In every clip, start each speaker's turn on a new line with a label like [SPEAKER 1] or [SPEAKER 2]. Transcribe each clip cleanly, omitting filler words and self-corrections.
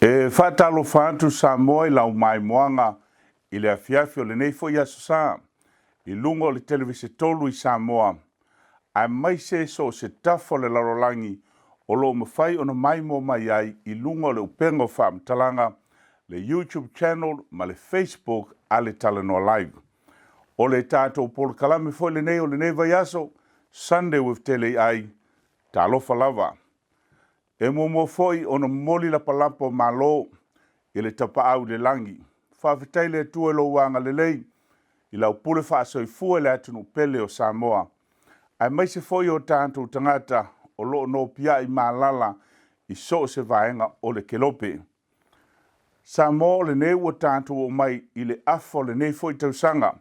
[SPEAKER 1] E faatalofa atu Samoa i lau maimoaga i le afiafi o lenei foi Aso Sa i luga o le Televise 3 i Samoa, aemaise so o se tafa o le lalolagi o lo o mafai ona maimoa mai ai i luga o le upega o faamatalaga, le YouTube channel ma le Facebook a le Talanoa Live. O le tatou polokalame foi lenei o lenei vaiaso, Sunday with Teleiai, talofa lava. E muamua foi ona momoli lapalapa o malo i le Tapaau i le Lagi. Faafetai i le Atua i lou agalelei i lau pule faasoifua i le atunuu pele o Samoa, aemaise foi o tatou tagata o lo o nopiai malala i so o se vaega o le kelope. Samoa, o lenei ua tatou oo mai i le afa o lenei foi tausaga,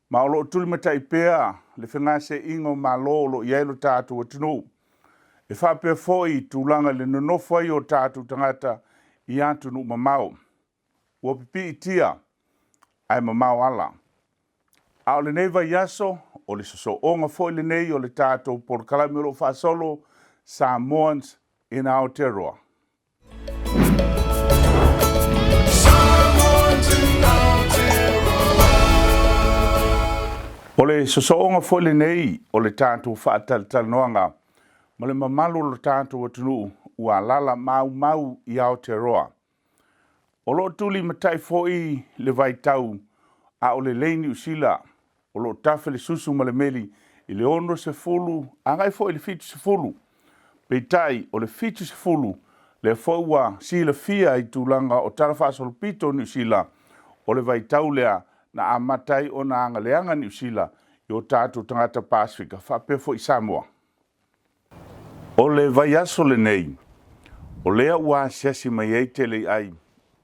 [SPEAKER 1] ma o lo o tulimatai pea le fegaseiga o malo o lo o i ai lo tatou atunuu, e faapea foi tulaga i le nonofo ai o tatou tagata i atunuu mamao. Ua pipiitia ae mamao ala. A o lenei vaiaso, o le sosooga foi lenei o le tatou polokalame o lo o faasolo Samoans in Aotearoa. O le sosooga foi lenei o le tatou faatalatalanoaga ma le mamalu o lo tatou atunuu ua alaala ma aumau i Aotearoa. O lo o tulimatai foi le vaitau a o lelei Niu Sila, o lo o tafe le susu ma le meli i le 60 agai foi i le 70. Peitai o le 70 lea foi ua silafia i tulaga o tala faasolopito o Niu Sila, o le vaitau lea na amata ai ona agaleaga Niu Sila i o tatou tagata Pasefika faapea foi Samoa. O le vaiaso lenei, o lea ua asiasi mai ai Teleiai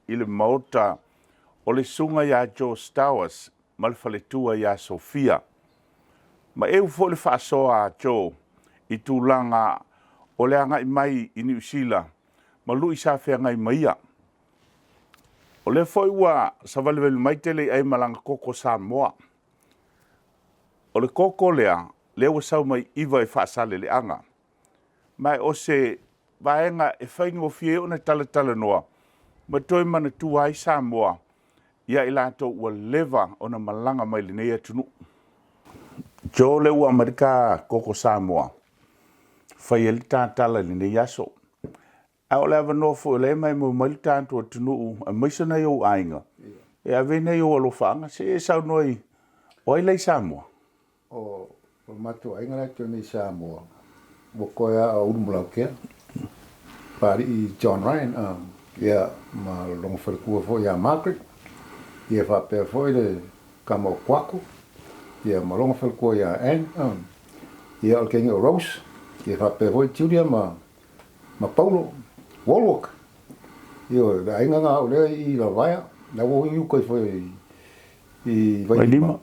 [SPEAKER 1] i le maota o le susuga ia Joe Stowers ma le faletua ia Sofia. Ma eu foi le faasoa a Joe i tulaga o le agai mai i Niu Sila ma lui sa feagai ma ia. O lea foi ua savalivali mai Teleiai ma lana koko Samoa. O le koko lea, lea ua sau mai 9 i Faasaleleaga. Ma o se vaega e faigofie ai ona talatalanoa ma toe manatua ai Samoa ia i latou ua leva ona malaga mai lenei atunuu. Joe, lea ua aumai le ta koko Samoa, fai ai le ta tala i lenei aso. A o le avanoa foi o lea e maimoa mai le tatou atunuu, aemaise nai ou aiga, e ave ai nai ou alofaaga, se i e saunoa i o ai la i Samoa?
[SPEAKER 2] O le matou aiga la e totoe nei i Samoa, ua toe lava o Ulumalaukea, Papalii John Ryan, ia ma lona faletua foi ia Margaret, ia faapea foi le tama o Kuako, ia ma lona faletua ia Ann, ia o le teine o Rose, ia faapea foi Julia ma ma Paulo Walwork. Ioe, le aiga na o lea i Lavaea, la ua i uka ifo i Vailima.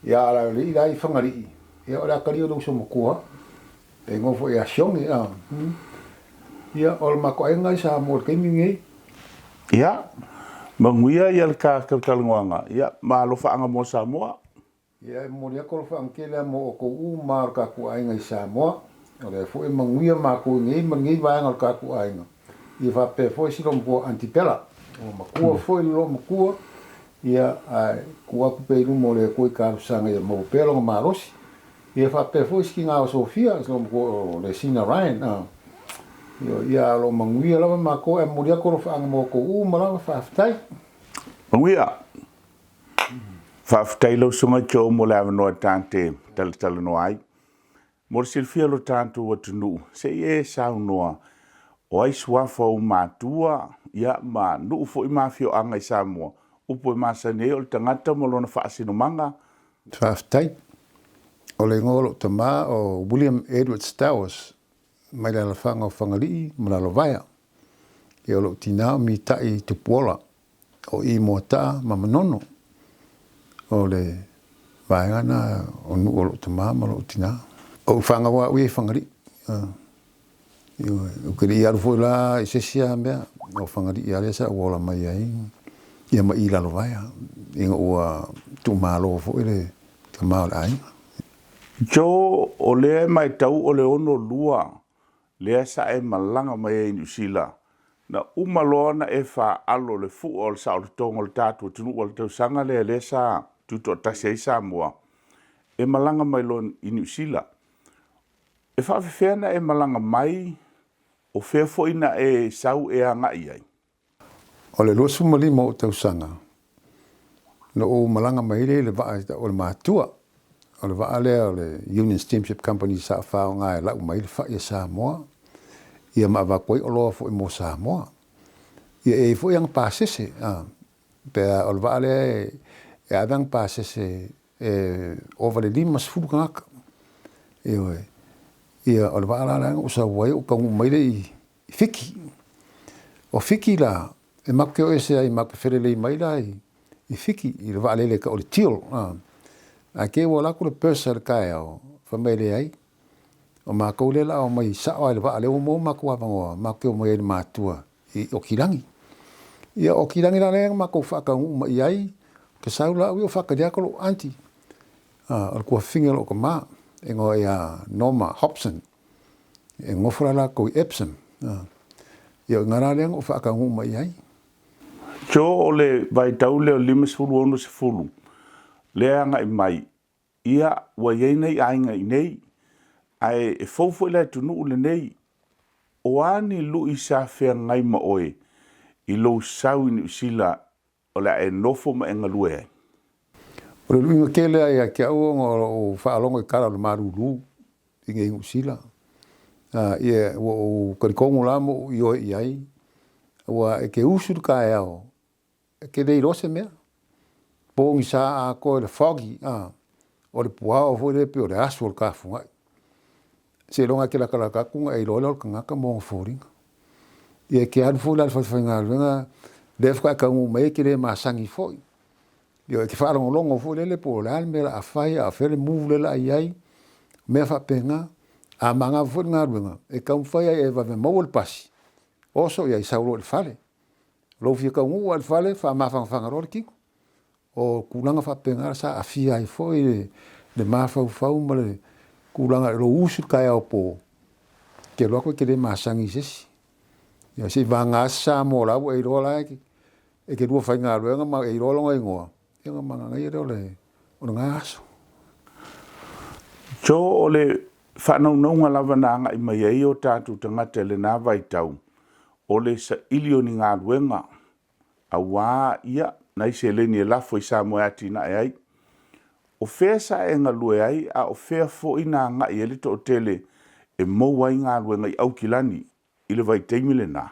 [SPEAKER 2] Ia a la le la i Fagalii, ia o le atalii o le uso matua, e igoa foi ia Sione. Ia o le matou aiga i Samoa i le taimi lenei.
[SPEAKER 1] Ia, manuia ia le ta talatalanoaga, ia ma alofaaga mo Samoa.
[SPEAKER 2] Ia, e momoli atu alofaga tele lava mo outou uma o le tatou aiga i Samoa. O lea foi e manuia matou i nei ma lenei vaega o le tatou aiga. Ia faapea foi si loomatua Aunty Bella, ua matua foi le loomatua, ia, ae tuu atu pea i luma o le Atua i talosaga ia maua pea lona malosi. Ia faapea foi si tina o Sofia, si loomatua o Lesina Ryan. Ia, o lo o manuia lava matou, ae momoli atu alofaaga mo outou uma lava. Faafetai.
[SPEAKER 1] Manuia. Faafetai lau Susuga Joe mo le avanoa ta te talatalanoa ai. Mo le silafia o lo tatou atunuu, se i e saunoa o ai suafa o ou matua, ia ma nuu foi ma afioaga i Samoa, upu e masani ai o le tagata ma lona faasinomaga.
[SPEAKER 2] Faafetai. O le igoa o lou tama o William Edward Stowers mai le alafaga o Fagalii ma Lalovaea. Ia o lou tina o Mitai Tupuola. O i Moataa ma Manono, o le vaega na o nuu o lou tama ma lou tina. O ou fanau au ia i Fagalii. Ou te le i alu foi la i se isi lava mea, o Fagalii lava lea sa ou ola mai ai, ia ma i Lalovaea, ina ua tuumalo foi le tama o le aiga.
[SPEAKER 1] Joe, o lea e matau o le 62 lea sa e malaga mai ai i Niu Sila. Na uma loa ona e faalo le fua o le saolotoga o le tatou atunuu a le tausaga lea lea sa tutoatasi ai Samoa, e malaga mai loa i Niu Sila. E faafefea ona e malaga mai, o fea foi na e sau e agai ai?
[SPEAKER 2] O le 25 o ou tausaga na ou malaga mai ai lea i le vaa o le matua. O le vaa lea o le Union Steamship Company sa faaaoga e lau mai ai le fai a Samoa, ia ma avatu ai oloa foi mo Samoa. Ia e i ai foi ana pasese, pe a o le vaa lea e ave ana pasese e ova i le 50 tagata. Ioe. Ia o le vaa la lea na ou sau ai ou taunuu mai lea i Fiti. O Fiti la, e matou te o ese ai, matou te felelei mai la i Fiti i le vaalele e tau o le Teal. Ae te i ua alu atu le purser i le taeao, fai mai e leai, o matou lea o le a omai sao lava i le vaa lea ua maua o matou avanoa matou te omai ai i le matua i Okilagi. Ia o Okilagi la lea na matou faataunuu mai i ai, ou te sau la au ia o faatali atu lou aunty, o le tuafafine o lou tama, e igoa ia Norma Hobson. E nofo la latou i Epsom. Ia o i ina la lea na ou faataunuu mai ai.
[SPEAKER 1] Joe, o le vaitau lea o le 50, 60, lea e agai mai, ia, ua i ai nai aiga i inei, ae e fou foi le atunuu lenei. O a ni lui sa feagai ma oe i lou sau i Niu Sila o le a e nofo ma e galue ai?
[SPEAKER 2] O le luiga tele lava ia te au ona o lou faalogo i tala o le malulu i inei i Niu Sila. Ia, ua ou talitonu la ma ou ioe i ai, aua e te usu i le taeao, e te le iloa se mea. Pogisa atoa i le foggy, o le puao foi lea pei o le asu o le tafugai. Seiloga e te latalata atu ona e iloa lea o le tagata ma ona foliga. Ia e te alu foi la i le falefaigaluega, lea faatoa e taunuu mai e te le masani foi. Ia e te faalogologo foi lele po o le a le mea o le a fai a o fea le move lea o le a i ai, mea faapena. A manava foi le galuega, e taumafai lava ia e vave maua le pasi, oso i ai sau loa i le fale. Lou fia taunuu lava i le fale, faamafanafana loa le tino. O tulaga faapena sa aafia ai foi le mafaufau ma le tulaga i lou usu i le taeao po, e te alu atu e te le masani i se isi. Ia seiavagana se Samoa o la ua e iloa la e te lua faigaluega ma e iloa lona igoa, ia ona manaia lea o lena aso.
[SPEAKER 1] Joe, o le faanaunauga lava na agai mai ai o tatou tagata i lena vaitau, o le saili o ni galuega, auā, ia, nai seleni e lafo i Samoa e atinae ai. O fea sa e galue ai a o fea foi na agai ai le toatele e maua ai galuega i Aukilani i le vaitaimi lena?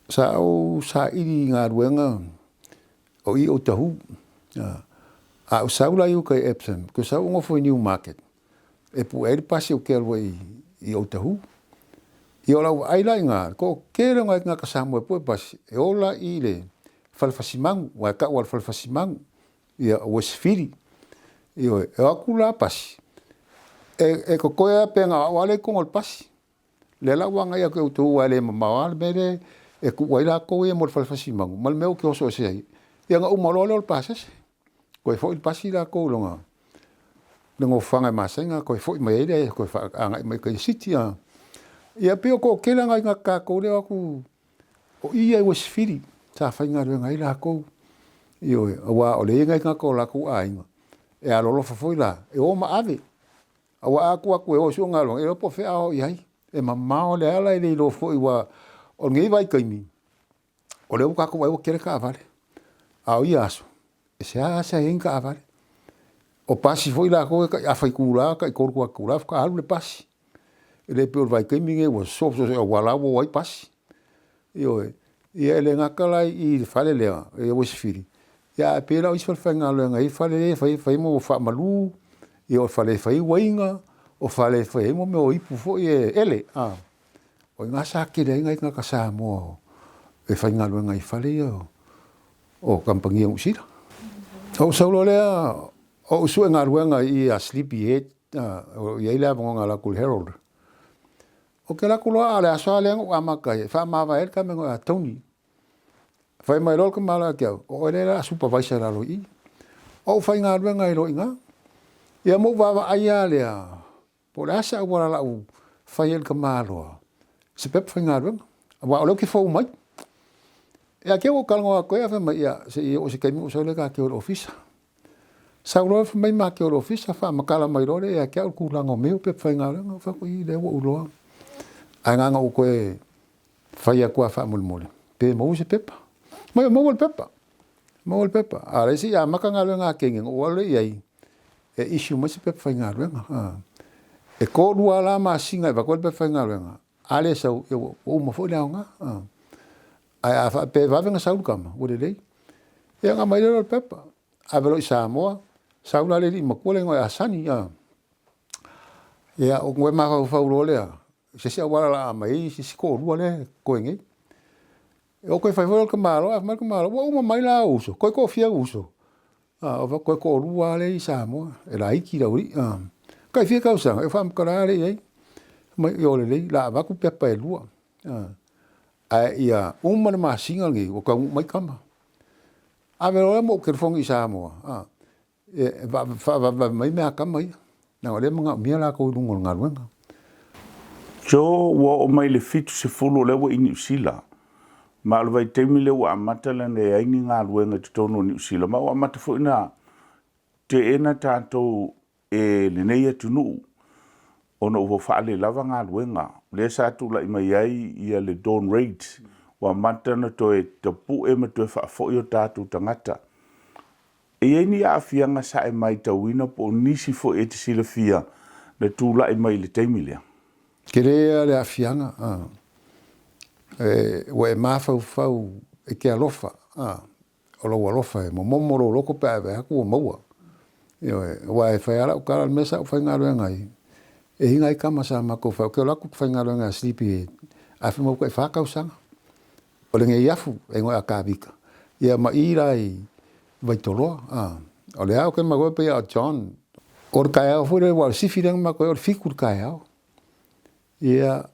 [SPEAKER 2] Sa ou saili i galuega o i Otahuhu. A ou sau la i uka i Epsom, ou te sau ou nofo i Newmarket e pue ai le pasi ou te alu ai i Otahuhu. Ia o lau vaai la i ina, le toatele o nai tagata Samoa e pue pasi, e ola i le fale fasimanu, aua e tau lava o le fale fasimanu, ia o Uesifili. Ioe, e o atu la pasi, e totoe lava pe na o au lava lea e i totonu o le pasi. Lea la ua agai atu i outou aua e le mamao lava le mea lea e tuu ai latou ia mo le fale fasimanu ma le mea ou te oso ese ai, ia ona uma loa lea o le pasese. Toe foi le pasi latou i lona le nofoaga e masani ona toe foi mai ai lea toe agai mai i tai i le city. Ia pei o le toatele lava o nai tagata tatou lea e o atu o i lava i Uesifili sa faigaluega ai latou, ioe, aua o lea e i ai nai tagata o latou aiga e alolofa foi la e o ma ave. Aua a tuu atu e o e sue galuega, e le iloa po o fea a o i ai. E mamao le ala e le iloa foi aua o lenei vaitaimi, o lea ua tatou vaai ua tele taavale. A o ia aso, e seasea i ai ni taavale. O pasi foi latou e tai afa itula, tai 3 itula faatoa alu le pasi. E le pei o le vaitaimi lenei ua sosoo i auala lava ua o ai pasi. Ioe. Ia e le gata la i le fale lea i Uesifili, ae pei la o isi falefaigaluega e i ai fale ia e fai ai mo faamalu, ia o fale e fai ai uaiga, o fale e fai ai mo mea o ipu foi ia ele. O i ina sa tele ai nai tagata Samoa e faigaluega i fale ia o kamupani a Niu Sila. Ou sau loa lea ou sue galuega i i a Sleepy Head, o lo o i ai le avanoa na alu atu i le Herald. Ou te alu atu loa a o le aso lava lea na ou amata ai e faamavae ai le tama e igoa ia Tony. Fai mai loa le tamaloa ia te au, o oe lea o le a supervisor i lalo i i. Ou faigaluega ai loa i ina. Ia ma ou vaavaai lava lea, po o le a se auala o le a ou fai ai i le tamaloa, se pepa faigaluega. Aua o lea ou te fou mai. Ia te ua ou talanoa atu ai, ae fai mai, ia, se i oo i se taimi ou sau lea ta te o i le ofisa. Sau loa fai mai ma te o i le ofisa, faamatala mai loa lea ia te au le tulaga o mea ia o pepa faigaluega. Ou fai atu, ii, lea ua ou iloa. Ae na ona ou toe fai atu lava faamolemole, pe maua se pepa. Fai mai, e maua le pepa, maua le pepa. A o lea se i amata galuega a teine, ona ou alu lea i ai e issue mai se pepa faigaluega. E toalua la masina e avatu ai le pepa faigaluega, a le sau, ia ua uma foi le aoga. Ae a faapea e vave ona sau le tama, ua lelei. Ia ona aumai loa lea o le pepa, ave loa i Samoa, sau la le alii matua lea e igoa ia Sonny ia ona toe mafaufau loa lea i se isi auala o le a aumai ai si isi toalua lea e totoe nei. Ou toe fai foi lea i le tamaloa, ae fai mai le tamaloa, ua uma mai la ou uso, toe toafia ou uso? Ou fai atu, toe toalua lava lea e i Samoa, e laiti le aualii. Tai fia tausaga? Ia ou faamatala lava lea i ai. Fai mai, ioe lelei, o le a avatu pepa e lua, ae ia uma le masina lenei ua taunuu mai tama. Ave loa ma ou telefoni i Samoa e faavavevave mai mea a tama ia, leaga o lea e manaomia latou i luga o le galuega.
[SPEAKER 1] Joe ua oo mai i le 70 o lea ua i Niu Sila, ma o le vaitaimi lea ua amata ona leai ni galuega i totonu o Niu Sila, ma ua amata foi ona teena tatou e lenei atunuu ona ua faalelava galuega, lea sa tulai mai ai le Dawn Raids, ua amata ona toe tapue ma toe faafoi o tatou tagata. E i ai ni aafiaga sa e matauina po o nisi foi e te silafia na tulai mai i le taimi lea?
[SPEAKER 2] Tele lava le aafiaga, ua e mafaufau e te alofa, o lou alofa e momomo lou loto pe a e vaai atu ua maua. Ioe, aua e fai lava lau tala, o le mea sa ou faigaluega ai, e i ai nai tama sa matou fai, ou te alu atu ou te faigaluega ia Sleepy ae fai mai ua tai fa tausaga. O le Neiafu e igoa ia Kavita, ia ma i la i Vaitoloa. O lea ou te manatua pei o John. O le taeao foi lea aua o le sifi lea na matou i ai o le 7 i le taeao. Ia,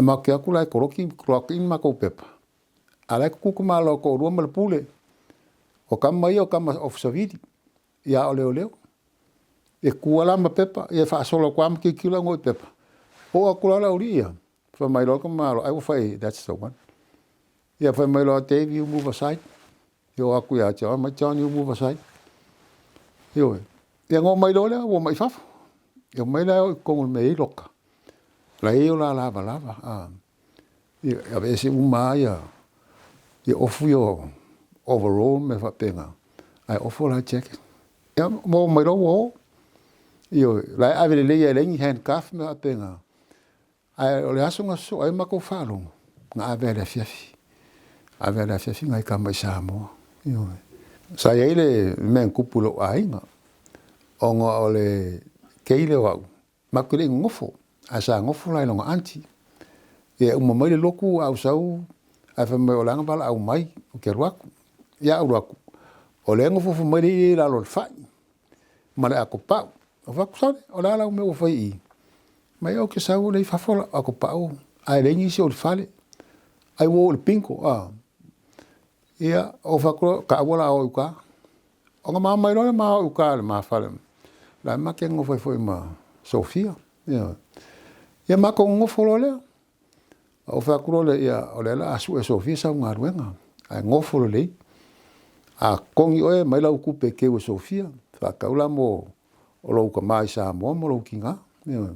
[SPEAKER 2] matou te o atu la e koloki le matou pepa, a o la e tutu tamaloa e toalua ma le Pule. O tama ia o tama ofisa sili, a o leoleo. E tu lava la ma pepa, ia faasolo atu lava ma tilotilo i pepa. Oo atu loa le aualii ia, fai mai loa le tamaloa, ai ua fai i ai, that's the one. Ia fai mai loa, Dave you move aside. Ia oo atu ia John, mai John you move aside. Ioe. Ia ona omai loa lea ua omai i fafo. Ia omai la e o i totonu o le mea e i ai loka. La e i ai o la lavalava. Ia aveese uma lava ia ofu ia o overall ma mea faapena, ae ofu la jacket. Ia maua mai loa ua o. Ioe, la e ave lelei lava e leai ni handcuff ma mea faapena. Ae o le aso na sosoo ai matou faalogo, na ave lava i le afiafi. Ave lava i le afiafi nai tama i Samoa. Ioe. Sa i ai le mea na tupu i lou aiga, ona o le kei lea o au, matou te le i nonofo, ae sa nofo la i lona aunty. Ia e uma mai le lotu ae ou sau, ae fai mai o la e na valaau mai ou te alu atu. Ia ou alu atu, o lea e nofonofo mai le alii ia i lalo o le fai ma le atopau. Ou fai atu, sole, o le a lau mea ua fai i i? Mai ou te sau o lea e i fafo lau atopau ae leai nisi o i le fale. Ai ua o i le bingo, a. Ia, ou fai atu loa, taua o le a o i uta. Ona ma omai loa lea ma o i uta i le ma fale, la e ma te nonofo ai foi ma Sophia. Ioe. Ia matou nonofo loa lea. Ou fai atu loa lea, ia, o lea o le a sue e Sophia sau galuega, ae nofo lelei. A totogi oe, aumai lau tupe e teu e Sophia, faatau la mo lou tama i Samoa ma lou tina. Ioe.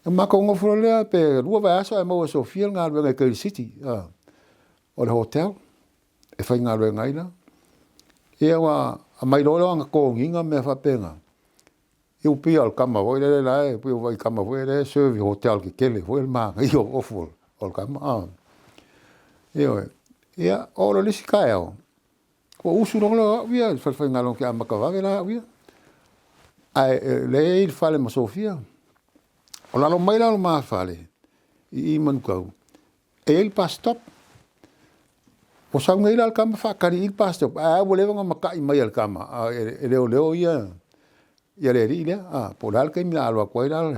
[SPEAKER 2] Ona matou nofo loa lea pe 2 vaiaso ae maua e Sophia le galuega i tai i le city, o le hotel e faigaluega ai la. Ia ua aumai loa ana toniga ma mea faapena, ia ua pei lava o le tama foi lele la e pei ua vaai i tama foi lele e serve i hotel tetele foi le manaia o ofu o le tama. Ioe. Ia, oo loa i le isi taeao, ua usu loa au ia i le falefaigaluega ou te amata vave la au ia. Ae o lea e i le fale ma Sophia. O lalo mai la o le ma fale i i Manukau, e i ai le bus stop. Ua sau nei la le tama faatali i i le bus stop, ae ua leva ona matai mai e le tama e leoleo ia le alii lea, a, po o le a le taimi o le a alu atu ai la, aua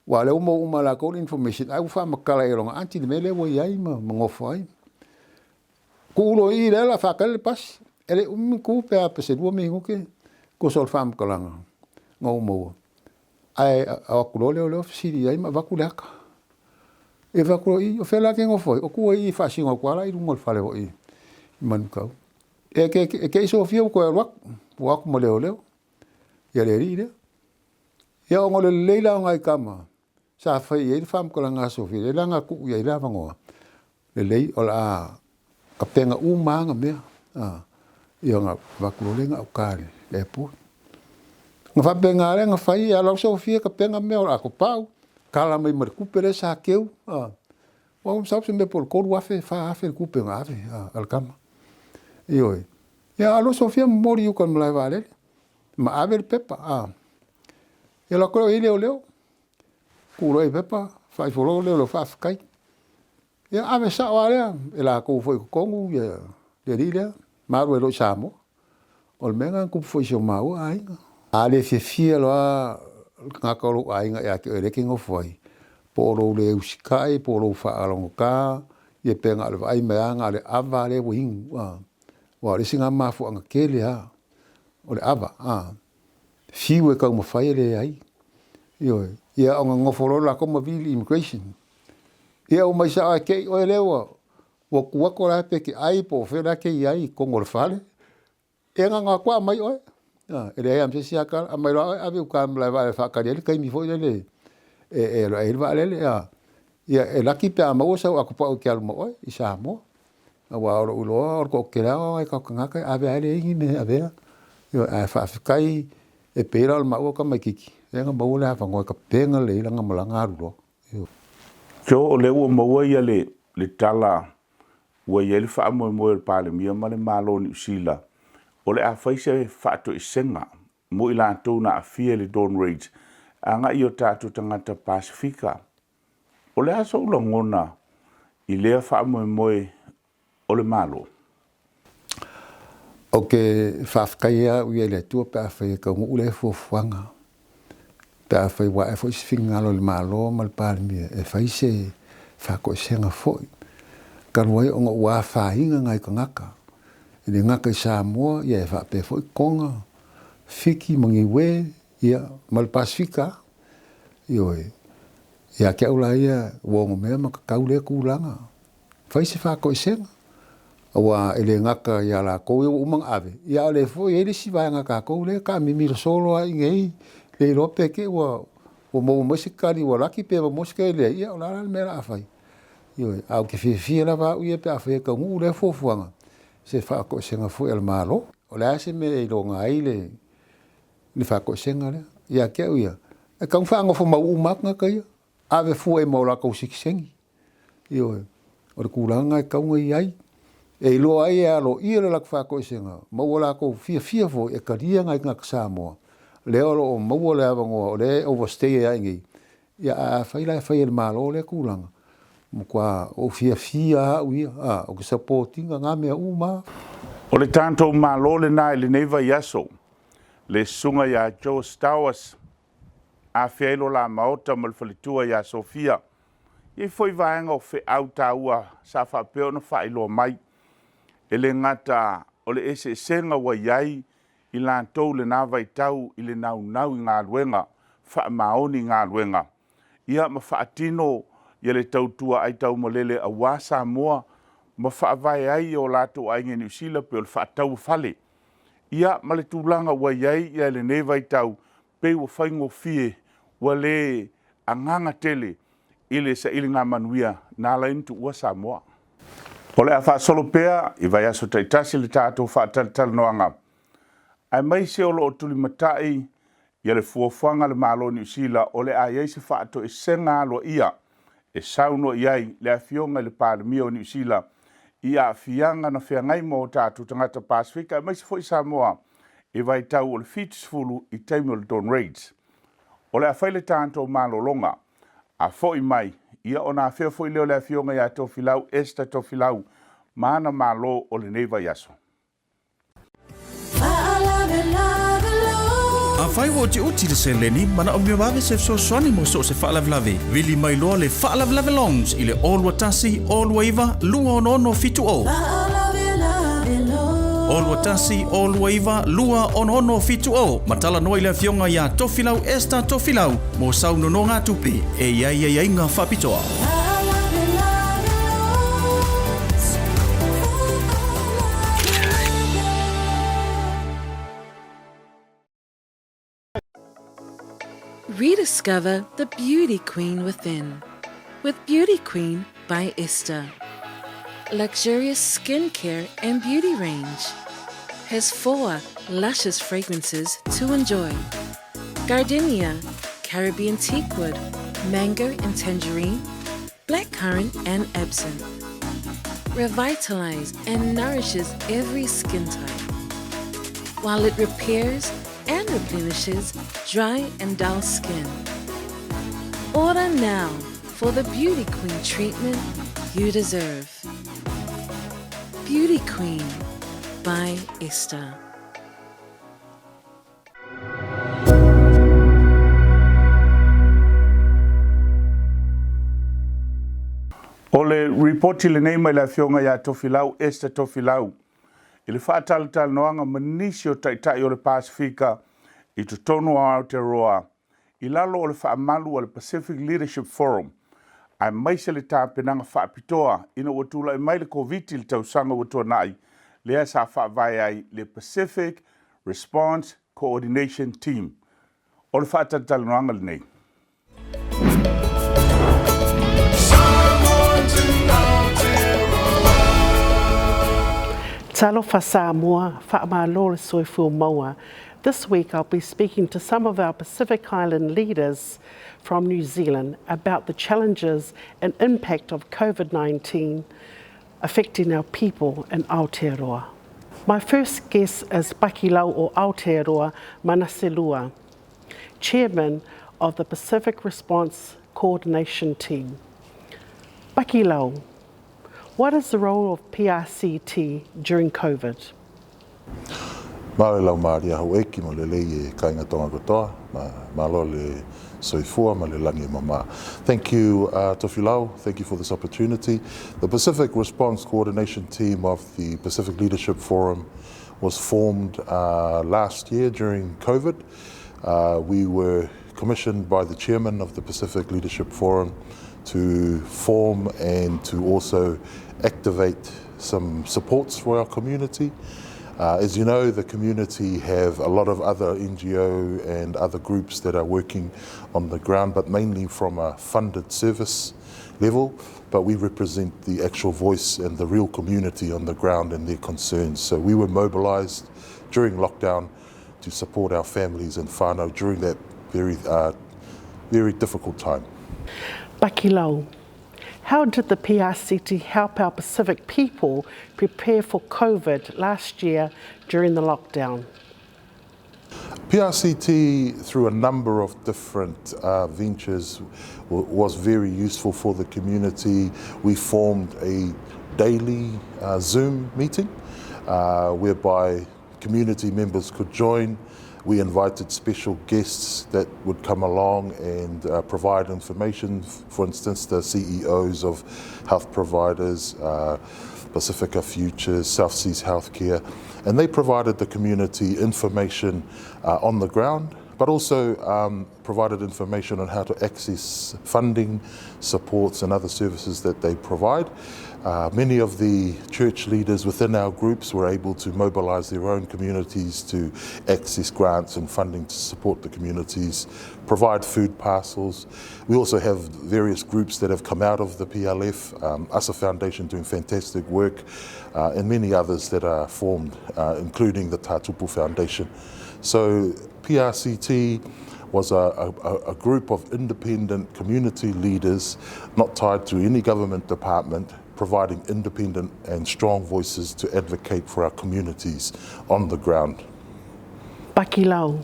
[SPEAKER 2] o lea ua maua uma e latou le information, ai ua faamatala i ai e lona aunty le mea lea ua i ai ma nofo ai. Tuu loa i i lea o le a faatali le pasi, e le i umi ona tu pe a pe se 2 minute tusa o le faamatalaga na ou maua, ae o atu loa leoleo fesili i ai ma avatu le ata. Ia fai atu loa i, o fea la e te nofo ai? O tu ai i faasino atu lava la i luga o le fale foi i Manukau. E te, e te i Sofia ua toe alu atu, ua o atu ma leoleo ia le alii lea. Ia ona o le lelei la o nai tama sa fai i ai le faamatalaga a Sofia, lea la na tuu i ai le avanoa lelei o le a tapena uma lava na mea, ia ona avatu loa lea i gauta i le airport. Na faapena lea ona fai, alu atu Sofia tapena mea o le a topau, tala mai ma le tupe lea sa teu, aua masalo o se mea po o le $3,000, $4,000 le tupe na ave a le tama. Ioe. Ia alu Sofia momoli i uta i le malae vaalele ma ave le pepa. Ia alu atu lea o i ai leoleo, tuu loa i ai le pepa, faaifo loa leoleo, faafetai. Ia ave sao lava lea e latou foi i totonu le alii lea ma alu ai loa i Samoa. O le mea lena na tupu foi i si o maua aiga. A le fiafia loa le tagata o lou aiga ia te oe lea e te nofo ai, po o lou le usitai po o lou faalogogata, ia pe na o le vaai mai lava na o le ava lea ua inu, a. Aua o le isi lena mafuaaga tele lava, o le ava, a. Fiu e taumafai e leai. Ioe. Ia ona nonofo loa latou ma vili i le immigration. Ia omai sao lava e te i oe lea ua tu atu o la e pe te ai po o fea la e te i ai i totonu o le fale. Ia na ona o atu lava aumai oe. E leai lava ma se isi tala, aumai loa oe ave i uta i le malae vaalele e faatali ai le taimi foi lele e alu ae ai le vaalele. Ia e laki pe a maua sau atopau e te alu ma oe i Samoa. Aua o lou iloa o le toatele lava o nai o tatou tagata e ave lava e leai ni mea e avea. Ioe, ae faafetai e pei la o le maua tamaititi lea na maua le avanoa e tapena lelei ai lana malaga alu loa.
[SPEAKER 1] Joe, o lea ua maua ia le tala ua i ai le faamoemoe o le Palemia ma le Malo o Niu Sila o le a fai se faatoesega mo i latou na aafia i le Dawn Raids agai i o tatou tagata Pasefika. O le a sou lagona i lea faamoemoe o le Malo?
[SPEAKER 2] Ou te faafetai lava au ia i le Atua pe afai e taunuu lea fuafuaga, pe afai ua ae foi se finagalo i le Malo ma le Palemia e fai se faatoesega foi, talu ai ona ua afaina nai tagata, e le gata i Samoa ia e faapea foi Toga, Fiti ma Niue, ia ma le Pasefika lava. Ioe. Ia te au la ia, ua onomea ma tatau lea tulaga. Fai se faatoesega, aua e le gata ia latou ia ua uma ona ave, ia a o lea foi e i ai le isi vaega a tatou lea e taamimilo solo lava i inei, le iloa pe te i ua maua mai se tali ua laki pe maua se tali leai, ia o le a la le mea o le a fai? Ioe, ae ou te fiafia lava au ia pe afai e taunuu lea fuafuaga, se faatoesega foi a le Malo. O le a se mea e iloga ai le faatoesega lea? Ia te au ia, e tatau ona faanofomau uma lava tagata ia, ave fua i ai ma o latou sitiseni. Ioe, o le tulaga e tatau ona i ai, e iloa ai e aloaia le latou faatoesega, ma ua latou fiafia foi e talia nai tagata Samoa lea o lo o maua le avanoa o lea e overstay ai lava i inei. Ia ae afai la e fai e le Malo lea tulaga, matua ou fiafia lava au ia, a, ou te support ina na mea uma lava.
[SPEAKER 1] O le tatou Malo lena i lenei vaiaso, le Susuga ia Joe Stowers, Afea ai lo la maota ma le faletua ia Sofia. E i ai foi vaega o feau taua sa faapea ona faailoa mai. E le gata o le eseesega ua i ai i latou i lena vaitau i le naunau i galuega, faamaoni i galuega, ia ma faatino ia le tautua aitaumalele aua Samoa ma faavae ai o latou aiga i Niu Sila pei o le faatauofale. Ia ma le tulaga ua i ai ia lenei vaitau, pei ua faigofie, ua le agaga tele i le sailiga manuia na ala ai ona tuua Samoa. O le a faasolo pea i vaiaso taitasi le tatou faatalatalanoaga, aemaise o lo o tulimatai ia le fuafuaga a le Malo o Niu Sila o le a i ai se faatoesega aloaia e saunoa i ai le Afioga i le Palemia o Niu Sila i aafiaga na feagai ma o tatou tagata Pasefika aemaise foi Samoa i vaitau o le 70 i taimi o le Dawn Raids. O le a fai le tatou malologa a foi mai, ia ona afea foi lea o le Afioga ia Tofilau Esther Tofilau ma ana malo o lenei vaiaso.
[SPEAKER 3] Afai ua utiuti le seleni, manaomia vave se fesoasoani mo so o se faalavelave, vili mai loa le Faalavelave Loans i le 021 029 26670. 021 029 26670 ma talanoa i le Afioga ia Tofilau Esther Tofilau mo sau nonogatupe e i ai aiaiga faapitoa.
[SPEAKER 4] Rediscover the beauty queen within with Beauty Queen by Esther. Luxurious skincare and beauty range has four luscious fragrances to enjoy. Gardenia, Caribbean teakwood, mango and tangerine, blackcurrant and absinthe. Revitalize and nourishes every skin type, while it repairs and replenishes dry and dull skin. Order now for the Beauty Queen treatment you deserve. Beauty Queen by Esther.
[SPEAKER 1] O le ripoti lenei mai le Afioga ia Tofilau Esther Tofilau i le faatalatalanoaga ma nisi o Taitai o le Pasefika i totonu o Aotearoa i lalo o le faamalu a le Pacific Leadership Forum aemaise le tapenaga faapitoa ina ua tulai mai le Koviti i le tausaga ua tuanai lea sa faavae ai le Pacific Response Coordination Team. O le faatalatalanoaga lenei.
[SPEAKER 5] Talofa Samoa, faamalo le soifua maua. This week I'll be speaking to some of our Pacific Island leaders from New Zealand about the challenges and impact of COVID-19 affecting our people in Aotearoa. My first guest is Pakilau o Aotearoa Manase Lua, Chairman of the Pacific Response Coordination Team. Pakilau, what is the role of PRCT during COVID?
[SPEAKER 6] Malo lau maria haueki mo le lei e kainga tonga kotoa, ma malo le soifua ma le langi mama. Thank you, Tofilau. Thank you for this opportunity. The Pacific Response Coordination Team of the Pacific Leadership Forum was formed last year during COVID. We were commissioned by the chairman of the Pacific Leadership Forum to form and to also activate some supports for our community. As you know, the community have a lot of other NGO and other groups that are working on the ground, but mainly from a funded service level. But we represent the actual voice and the real community on the ground and their concerns. So we were mobilised during lockdown to support our families and whānau during that very, very difficult time.
[SPEAKER 5] Pakilau, how did the PRCT help our Pacific people prepare for COVID last year during the lockdown?
[SPEAKER 6] PRCT, through a number of different ventures, was very useful for the community. We formed a daily Zoom meeting whereby community members could join. We invited special guests that would come along and provide information. For instance, the CEOs of health providers, Pacifica Futures, South Seas Healthcare, and they provided the community information on the ground, but also provided information on how to access funding, supports and other services that they provide. Many of the church leaders within our groups were able to mobilise their own communities to access grants and funding to support the communities, provide food parcels. We also have various groups that have come out of the PLF, ASA Foundation doing fantastic work, and many others that are formed, including the Tatupu Foundation. So PRCT was a group of independent community leaders, not tied to any government department, providing independent and strong voices to advocate for our communities on the ground.
[SPEAKER 5] Pakilau,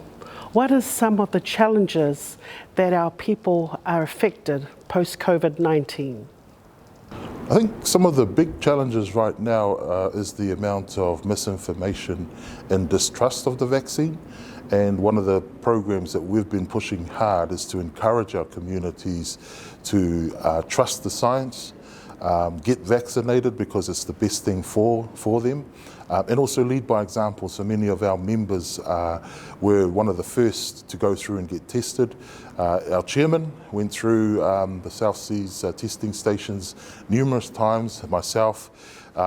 [SPEAKER 5] what are some of the challenges that our people are affected post-COVID-19?
[SPEAKER 6] I think some of the big challenges right now is the amount of misinformation and distrust of the vaccine. And one of the programs that we've been pushing hard is to encourage our communities to trust the science, get vaccinated because it's the best thing for them, and also lead by example. So many of our members were one of the first to go through and get tested. Our chairman went through the South Seas testing stations numerous times. Myself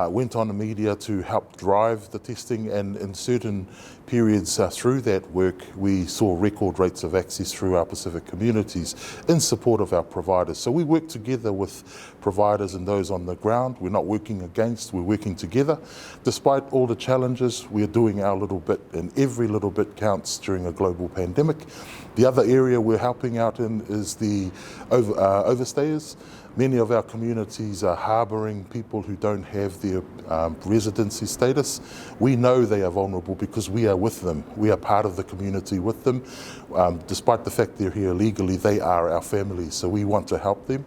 [SPEAKER 6] went on the media to help drive the testing, and in certain periods uh, through that work, we saw record rates of access through our Pacific communities in support of our providers. So we work together with providers and those on the ground. We're not working against, we're working together. Despite all the challenges, we are doing our little bit, and every little bit counts during a global pandemic. The other area we're helping out in is the over, uh, overstayers. Many of our communities are harbouring people who don't have their um, residency status. We know they are vulnerable because we are with them. We are part of the community with them. Um, despite the fact they're here illegally, they are our family, so we want to help them.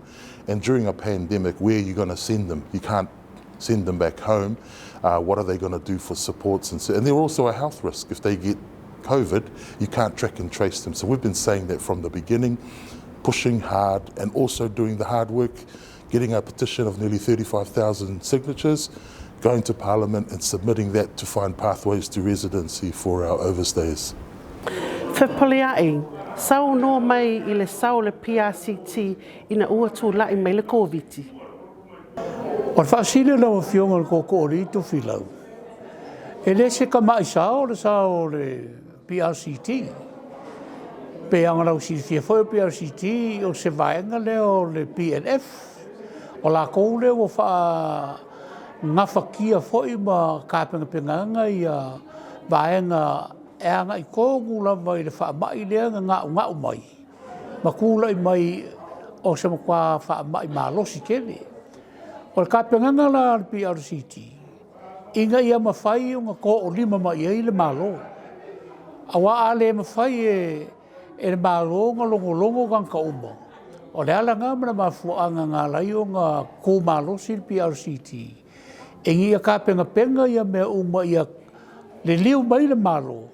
[SPEAKER 6] And during a pandemic, where are you going to send them? You can't send them back home. Uh, what are they going to do for supports? And, so, and they're also a health risk. If they get COVID, you can't track and trace them. So we've been saying that from the beginning, pushing hard and also doing the hard work, getting a petition of nearly 35,000 signatures, going to Parliament and submitting that to find pathways to residency for our overstayers.
[SPEAKER 5] Fepulea'i, saunoa mai i le sao o le PRCT ina ua tulai mai le Koviti.
[SPEAKER 7] O le faasili o lau Afioga i le Tootooalii Tofilau, e le se tama'i sao le sao o le PRCT. Pei ona lau silafia foi o PRCT o se vaega lea o le PNF, o lakou lea ua faagafatia foi ma tapenapenaga ia vaega e agai tonu lava i le faamai lea na gaugau mai ma tulai mai o se matua faamai malosi tele. O le tapenaga la a le PRCT, ina ia mafai ona toolima mai i ai le Malo. Aua a le mafai e, e le Malo ona logologo tagata uma, o le ala lena ma le mafuaaga na ala ai ona tu malosi le PRCT, ina ia tapenapena ia mea uma ia liliu mai le Malo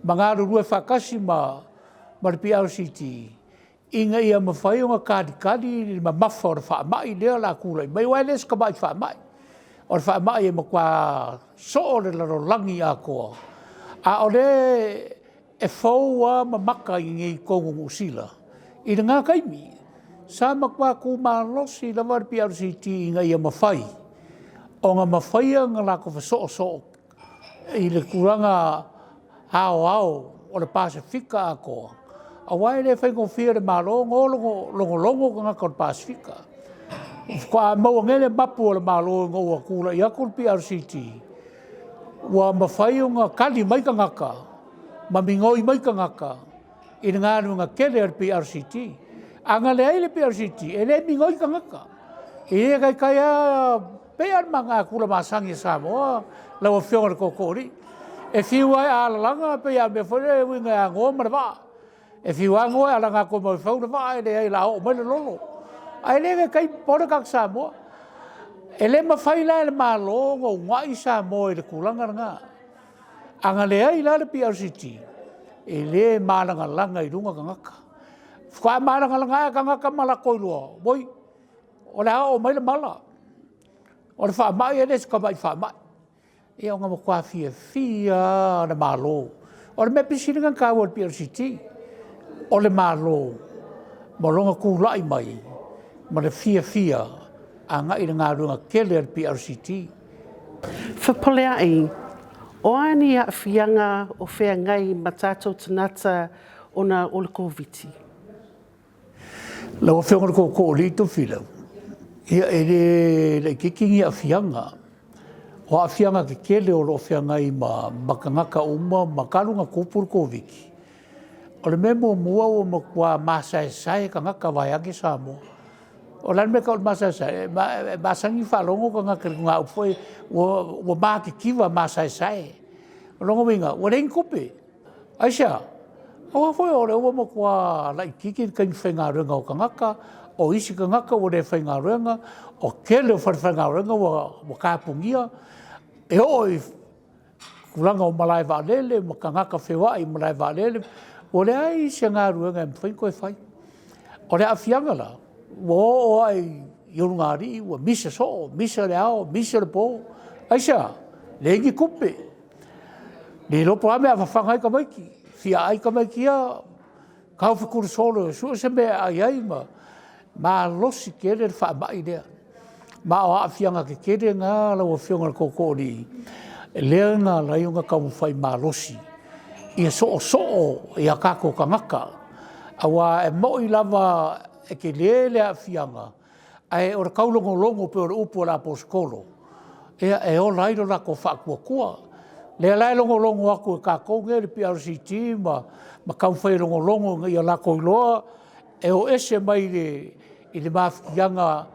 [SPEAKER 7] ma galulue faatasi ma, ma le PRCT ina ia mafai ona talitali le mamafa o le faamai lea o le a tulai mai, aua e le o se tamai faamai. O le faamai e matua soo le lalolagi atoa, a o lea e fou lava ma maka i inei i totonu o Niu Sila i lena taimi. Sa matua tumalosi lava le PRCT ina ia mafai ona mafaia ona latou fesoosoo i le tulaga aoao o le Pasefika atoa, aua e le faigofie i le Malo ona o logologo tagata o le Pasefika. Faatoa maua nei le mapu a le Malo ina ua tulai atu le PRCT, ua mafai ona tali mai tagata ma migoi mai tagata i le galuega tele a le PRCT. A na leai le PRCT, e le migoi tagata. E le taitai lava, pei lava o le magakula masani a Samoa, lau Afioga i le Tootooalii. E fiu lava e alalaga, pei lava o le mea foi lea e uiga e agoa ma le vaa. E fiu lava goa e alaga atu e mafaufau le vaa, e leai o le a oo mai le lolo. Ae le taitai popole tagata Samoa. E le mafai la e le Malo ona uunai Samoa i le tulaga lena. A na leai la le PRCT, e le malagalaga i luga tagata. Faatoa malagalaga ae tagata ma latou iloa, oi, o le a oo mai le mala. O le faamai e le o se tamai faamai. Ia ona matua fiafia lava le Malo. O le mea pito sili ona taua i le PRCT, o le Malo ma lona tulai mai ma le fiafia agai i le galuega tele a le PRCT.
[SPEAKER 5] Fepuleai, O a ni aafiaga o feagai ma tatou tagata ona o le Koviti?
[SPEAKER 7] Lau Afioga i le Tootooalii Tofilau, ia e le laitiiti ni aafiaga. O aafiaga tetele o lo o feagai ma, ma tagata uma ma talu ona tupu le Koviti, o le mea muamua ua matua masaesae tagata vaeane Samoa. O le a le mea e tau o le masaesae? E masani ona faalogo tagata i le upu foi ua, ua matitiva masaesae. O lona uiga, ua leai ni tupe. Aisea? Aua foi o lea ua matua laitiiti le taimi faigaluega o tagata, o isi tagata ua le faigaluega, o tele o falefaigaluega ua, ua tapunia, e oo i tulaga o malae vaalele ma tagata feoai i malae vaalele, ua leai se galuega e mafai ona toe fai. O le aafiaga la, ua oo lava i ulugalii ua misa soo, misa le ao, misa le po. Aisea? Leai ni tupe. Le iloa po o a mea a fafaga ai tamaiti. Fia ai tamaiti ia, tau fetulusolo e sue se mea e ai ai ma malosi tele le faamai lea. Ma o aafiaga tetele na lau Afioga i le Tootooalii, lea na ala ai ona taumafai malosi. Ia soosoo i a tatou tagata, aua e moni lava e tele le aafiaga, ae o le taulogologo pei o le upu a le Aposetolo, ia e ola ai lo latou faatuatua. O lea la e logologo atu e tatou nei le PRCT ma taumafai e logologo ina ia latou iloa e o ese mai i le mafatiaga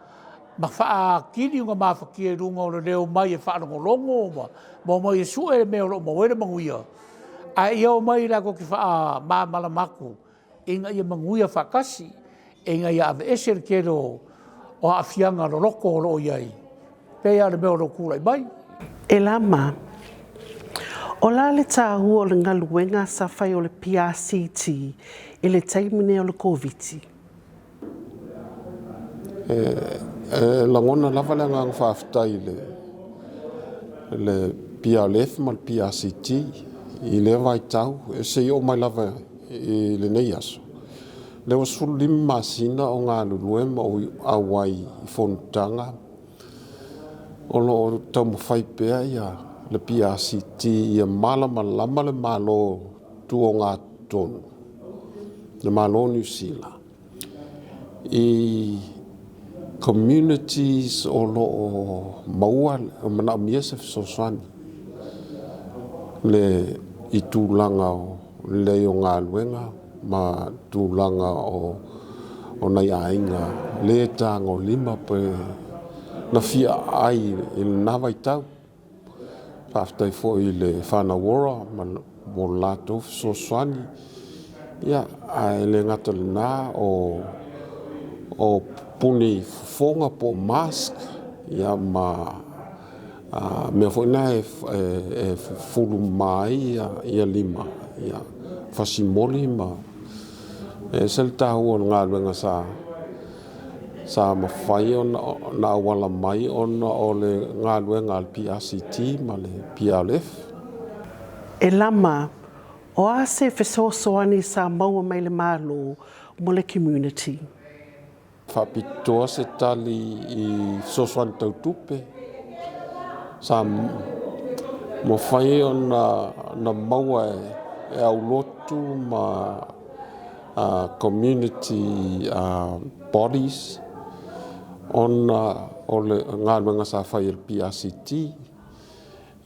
[SPEAKER 7] ma faaatili ona mafatia i luga o le le omai e faalogologo ma omai e sue le mea o lo o maua ai le manuia, ae ia omai latou te faamalamalama atu ina ia manuia faatasi, ina ia aveese le tele o aafiaga loloto o lo o i ai, pei lava o le mea o lo o tulai mai.
[SPEAKER 5] E lama, o le a le tāua o le galuega sa fai o le PRCT i le taimi nei o le Koviti?
[SPEAKER 8] E lagona lava le agaga faafetai i le PRLF ma le PRCT i lea vaitau seia oo mai lava i lenei aso. O lea ua 15 masina o galulue ma ou auai i fonotaga o lo o taumafai pea le PRCT ia malamalama le Malo tuogatotonu, le Malo o Niu Sila i communities o lo o maua, manaomia se fesoasoani i tulaga o le leai o galuega ma tulaga o nai aiga le tagolima pe na fia aai i lena vaitau. Faafetai foi i le Whānau Ora mo le latou fesoasoani, ia, ae le gata i lena o puni fofoga po o mask, ia ma mea foi na e fufulu mama ai lima, ia, fasi moli ma e ese le taua o le galuega sa mafai ona auala mai ona o le galuega a le PRCT ma le PRF.
[SPEAKER 5] E lama, o a se fesoasoani sa maua mai le Malo mo le community?
[SPEAKER 8] Faapitoa se tali i fesoasoani tau tupe sa mafai ona maua e aulotu ma community bodies ona o le galuega sa fai e le PRCT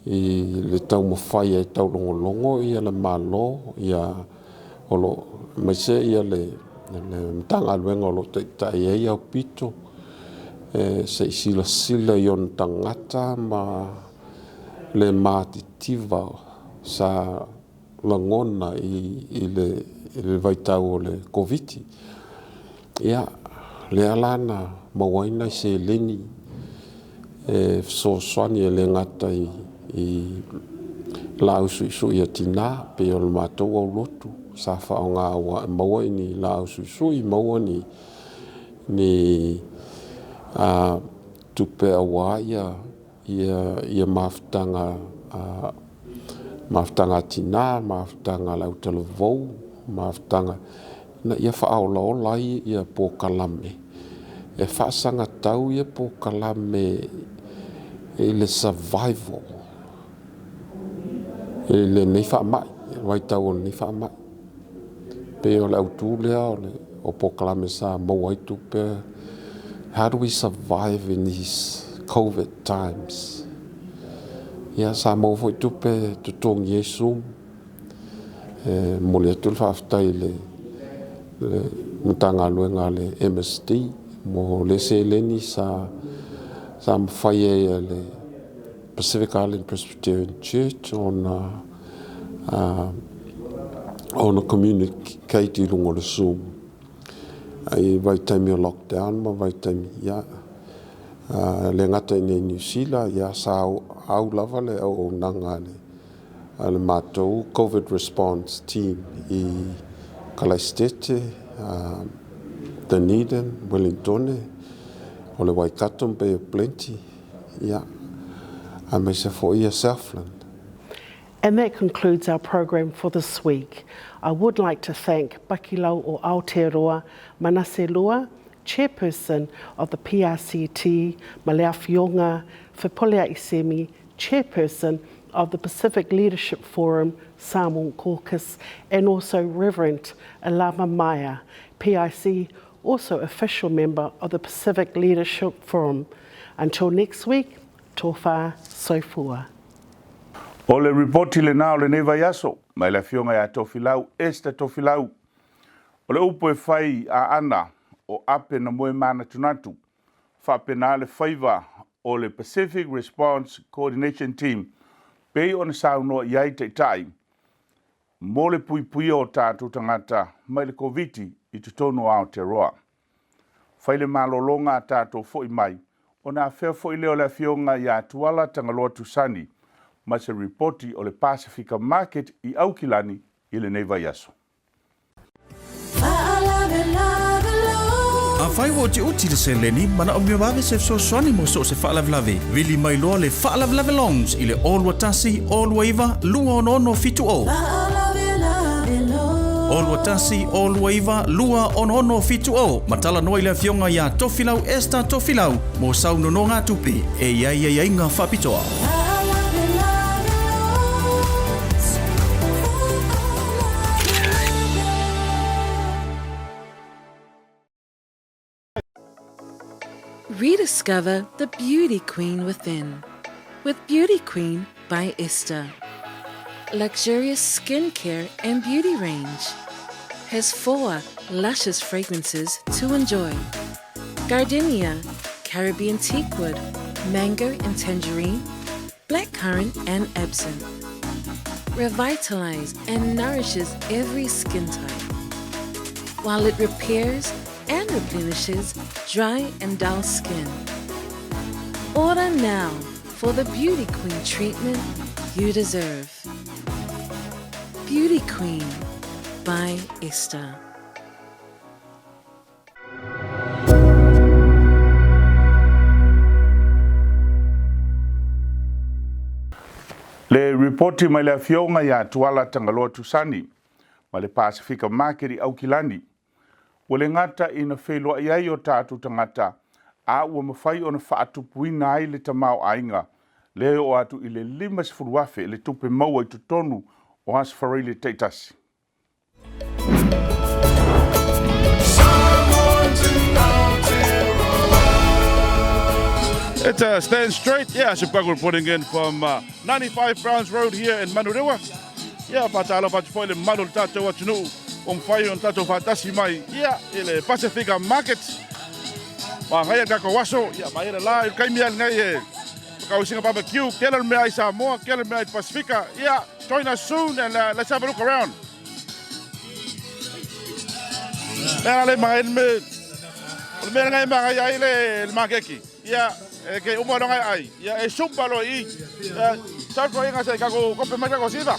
[SPEAKER 8] i le taumafai e taulogologo le Malo o lo o aemaise le Matagaluega o lo o taitai ai Aupito se i silasila i ona tagata ma le matitiva sa lagona i le vaitau o le Koviti. Ia, lea la na maua ai nai seleni e fesoasoani e le gata i laau suisui a tina, pei o le matou aulotu sa faaaoga aua e maua ni laau suisui, maua ni tupe aua ia mafutaga a tina, mafutaga a le autalavou, mafutaga ina ia faaolaola ai ia polokalame e faasagatau ia polokalame i le survival i lenei faamai, vaitau o lenei faamai. Pei o le autu lea o polokalame sa maua ai tupe, how do we survive in these COVID times? Ia, sa maua foi tupe e totogi ai Zoom. E momoli atu le faafetai i le Matagaluega a le MSD mo lea seleni sa mafai ai e le Pacific Island Presbyterian Church ona communicate i luga o le Zoom i vaitaimi o lockdown ma vaitaimi, ia, e le gata i inei i Niu Sila, ia, sa au lava le auaunaga a le a le matou Covid Response Team i Kalaesetete, Dunedin, Wellingtone, o le Waikato ma Bay of Plenty, ia, aemaise foi ia Southland.
[SPEAKER 5] And that concludes our program for this week. I would like to thank Pakilau o Aotearoa, Manase Lua, Chairperson of the PRCT, ma le Afioga Fepuleai Semi, Chairperson of the Pacific Leadership Forum Samoan Caucus, and also Reverend Alama Maya, PIC, also official member of the Pacific Leadership Forum. Until next week, tofa soifua.
[SPEAKER 1] O le ripoti lena o lenei vaiaso mai le Afioga ia Tofilau Esther Tofilau. O le upu e fai a Aana o ape na moe manatunatu, faapena le faiva o le Pacific Response Coordination Team pei ona saunoa i ai Taitai mo le puipuia o tatou tagata mai le Koviti i totonu o Aotearoa. Fai le malologa a tatou foi mai ona afea foi lea o le Afioga ia Tuala Tagaloa Tusani ma se ripoti o le Pasefika Market i Aukilani i lenei vaiaso.
[SPEAKER 3] Afai ua utiuti le seleni, manaomia vave se fesoasoani mo so o se faalavelave, vili mai loa le Faalavelave Loans i le 021 029 26670. 021 029 26670 ma talanoa i le Afioga ia Tofilau Esther Tofilau mo sau nonogatupe e i ai aiaiga faapitoa.
[SPEAKER 4] Rediscover the beauty queen within with Beauty Queen by Esther. Luxurious skincare and beauty range has four luscious fragrances to enjoy. Gardenia, Caribbean teakwood, mango and tangerine, blackcurrant and absinthe. Revitalize and nourishes every skin type, while it repairs and replenishes dry and dull skin. Order now for the Beauty Queen treatment you deserve. Beauty Queen by Esther.
[SPEAKER 1] Le ripoti mai le Afioga ia Tuala Tagaloa Tusani ma le Pasefika Market i Aukilani, ua le gata ina feiloai ai o tatou tagata a ua mafai ona faatupuina ai le tamaoaiga lea e oo atu i le $50,000 le tupe maua i totonu o Aso Faraile taitasi.
[SPEAKER 9] It's uh, Stand Straight. Yeah, Chicago reporting in from uh, 95 Browns Road here in Manurewa. Yeah, whātāla whātu foi le malu le tātou atunuu o mwhai o tātou whātasi mai. Yeah, i le Pasifika Market. Ma ngai a kako waso, yeah, ma ere la, i kaimi al ngai e whakausinga barbecue, kela le mea i Samoa, kela le mea i Pasifika. Yeah, join us soon and uh, let's have a look around. Mea le magai me, o le mea ngai magai ai le, le makeki. Ia, e ke uma longa ai. Ia, e sumpa lo i. Ia, sa ko inga se kako kope mai kako siva.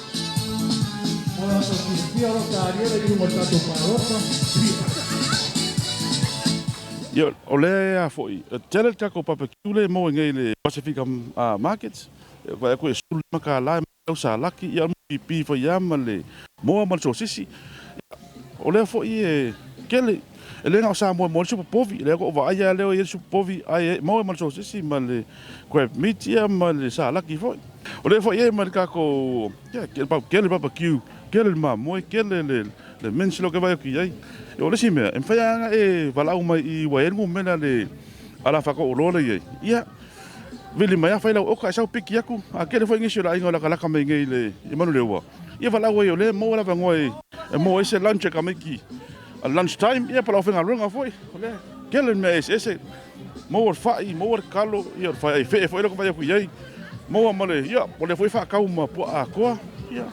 [SPEAKER 9] Ia, o le a foi, tele le kako barbecue le mo ngai le Pasifika uh, Markets. Vai ko e sulu maka la au salaki, ia mo pipi foi ia ma le moa ma le sosisi. O lea foi e kele, e le na o Samoa mo le supa povi, lea ko vaai ia leo i le supa povi, ai e moa ma le sosisi ma le crab meat ia ma le salaki foi. O lea foi e ma le kako, ia, kele pau, kele barbecue, kele le mamoe, kele le, le mince lo ke vai ki ai. E o le si mea, e mwhai anga e walau mai i waengu mena le ala whako o lola i ai. Ia, vili mai a fai lau oka e sau piki aku, a kele foi ngisi o la inga o laka laka mai ngei le i manu le ua. Ia walau ai o le mo la vangoa e e mo ese lunch e kamiki. A lunch time, ia pala ofenga runga foi. O le kele mea ese ese. Mo o whai, mo o kalo, ia o whai ai whee foi loko vai aku iai. Mo ma le, ia, o le foi whakau ma pua a koa. Ia,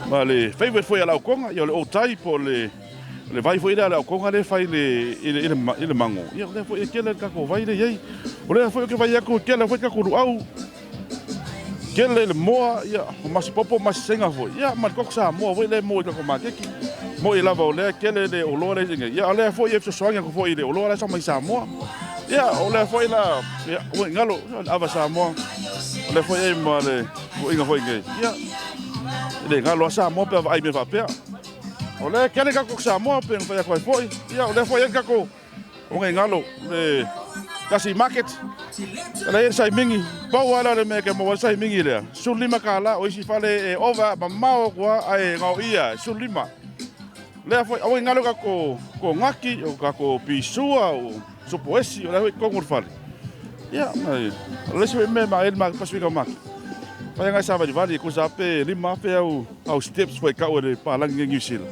[SPEAKER 9] ma le favorite foi a lau konga, ia o le o tai po le le vai foi le le konga le fai le i le i le mango. Ia o le foi e kele kako vai le iai. O le foi o ke vai aku kele foi kako au. Kele le moa, ia, o masi popo, masi senga foi. Ia, ma le koko sa moa foi le moa i kako makeki. Mo i lava o lea kele le o loa le singa. Ia, o lea foi e fesoasoani aku foi i le o loa le sa mai Samoa. Ia, o lea foi la, ia, ua ngalo, le ava Samoa. O lea foi e ma le inga foi ngai. Ia, le ngalo a Samoa pe ai me whapea. O lea kele kako Samoa pe ngawhai aku ai foi. Ia, o lea foi e kako o ngai ngalo le Tasi market, la e sai mingi, pau ala le mea ke maua sai mingi lea. $15 o isi fale e ova mamao kua ai ngau ia, 15. Lea foi, aua i ngalo ka ko, ko ngaki, o ka ko pisua, o sopoesi, o lea foi kongo le fale. Ia, mai, o le isi foi mea ma ele ma Pasifika Market. Whai ngai sa vali vali, ko sa pe 5,000 au, au steps foi kau e le palangi nge New Zealand.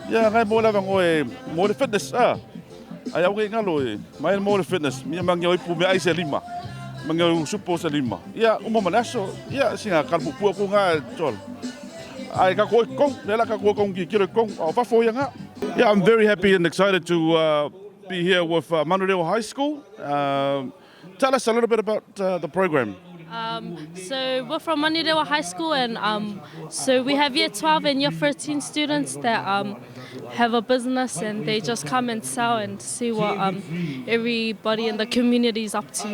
[SPEAKER 9] Ia, ngai mo lava ngoe, mo le fitness, ah. Ai au ngai ngalo e, mai mo le fitness, mia mangi oi pu me ai se lima. Mangi oi supo se lima. Ia, uma ma le aso, ia, singa kalpu pua ku ngā tol. Ai ka koi kong, le la ka koi kong ki kiro kong, au fafo ia ngā. Yeah, I'm very happy and excited to be here with Manurewa High School. Tell us a little bit about the program.
[SPEAKER 10] So we're from Manurewa High School, and so we have year 12 and year 13 students that have a business, and they just come and sell and see what everybody in the community is up to.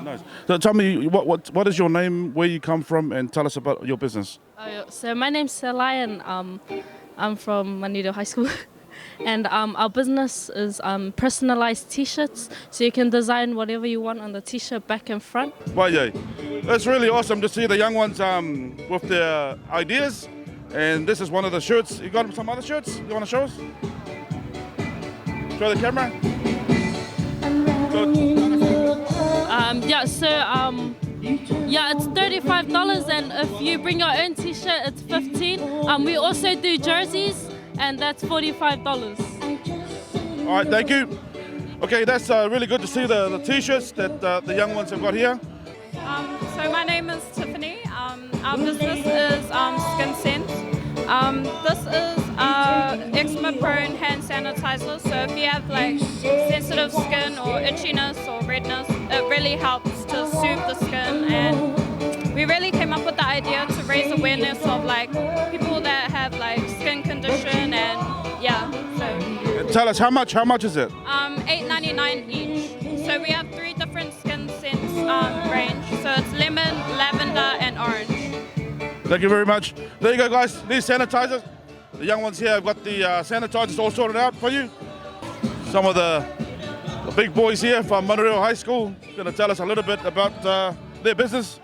[SPEAKER 9] Nice. So tell me, what is your name, where you come from, and tell us about your business.
[SPEAKER 10] So my name's Selai, and I'm from Manurewa High School. And our business is personalized t-shirts, so you can design whatever you want on the t-shirt, back and front.
[SPEAKER 9] Well, yeah, it's really awesome to see the young ones with their ideas. And this is one of the shirts. You got some other shirts you want to show us? Show the camera.
[SPEAKER 10] Yeah, so yeah, it's $35, and if you bring your own t-shirt, it's $15. We also do jerseys, and that's $45.
[SPEAKER 9] All right, thank you. Okay, that's really good to see the t-shirts that the young ones have got here.
[SPEAKER 11] So my name is Tiffany. Our business is Skin Scent. This is eczema-prone hand sanitizer. So if you have sensitive skin or itchiness or redness, it really helps to soothe the skin. And we really came up with the idea to raise awareness of people that have skin condition and yeah. So
[SPEAKER 9] tell us how much is it?
[SPEAKER 11] $8.99 each. So we have 3 different skin scents range. So it's lemon, lavender, and orange.
[SPEAKER 9] Thank you very much. There you go, guys. These sanitizers. The young ones here have got the sanitizers all sorted out for you. Some of the big boys here from Manurewa High School going to tell us a little bit about their business.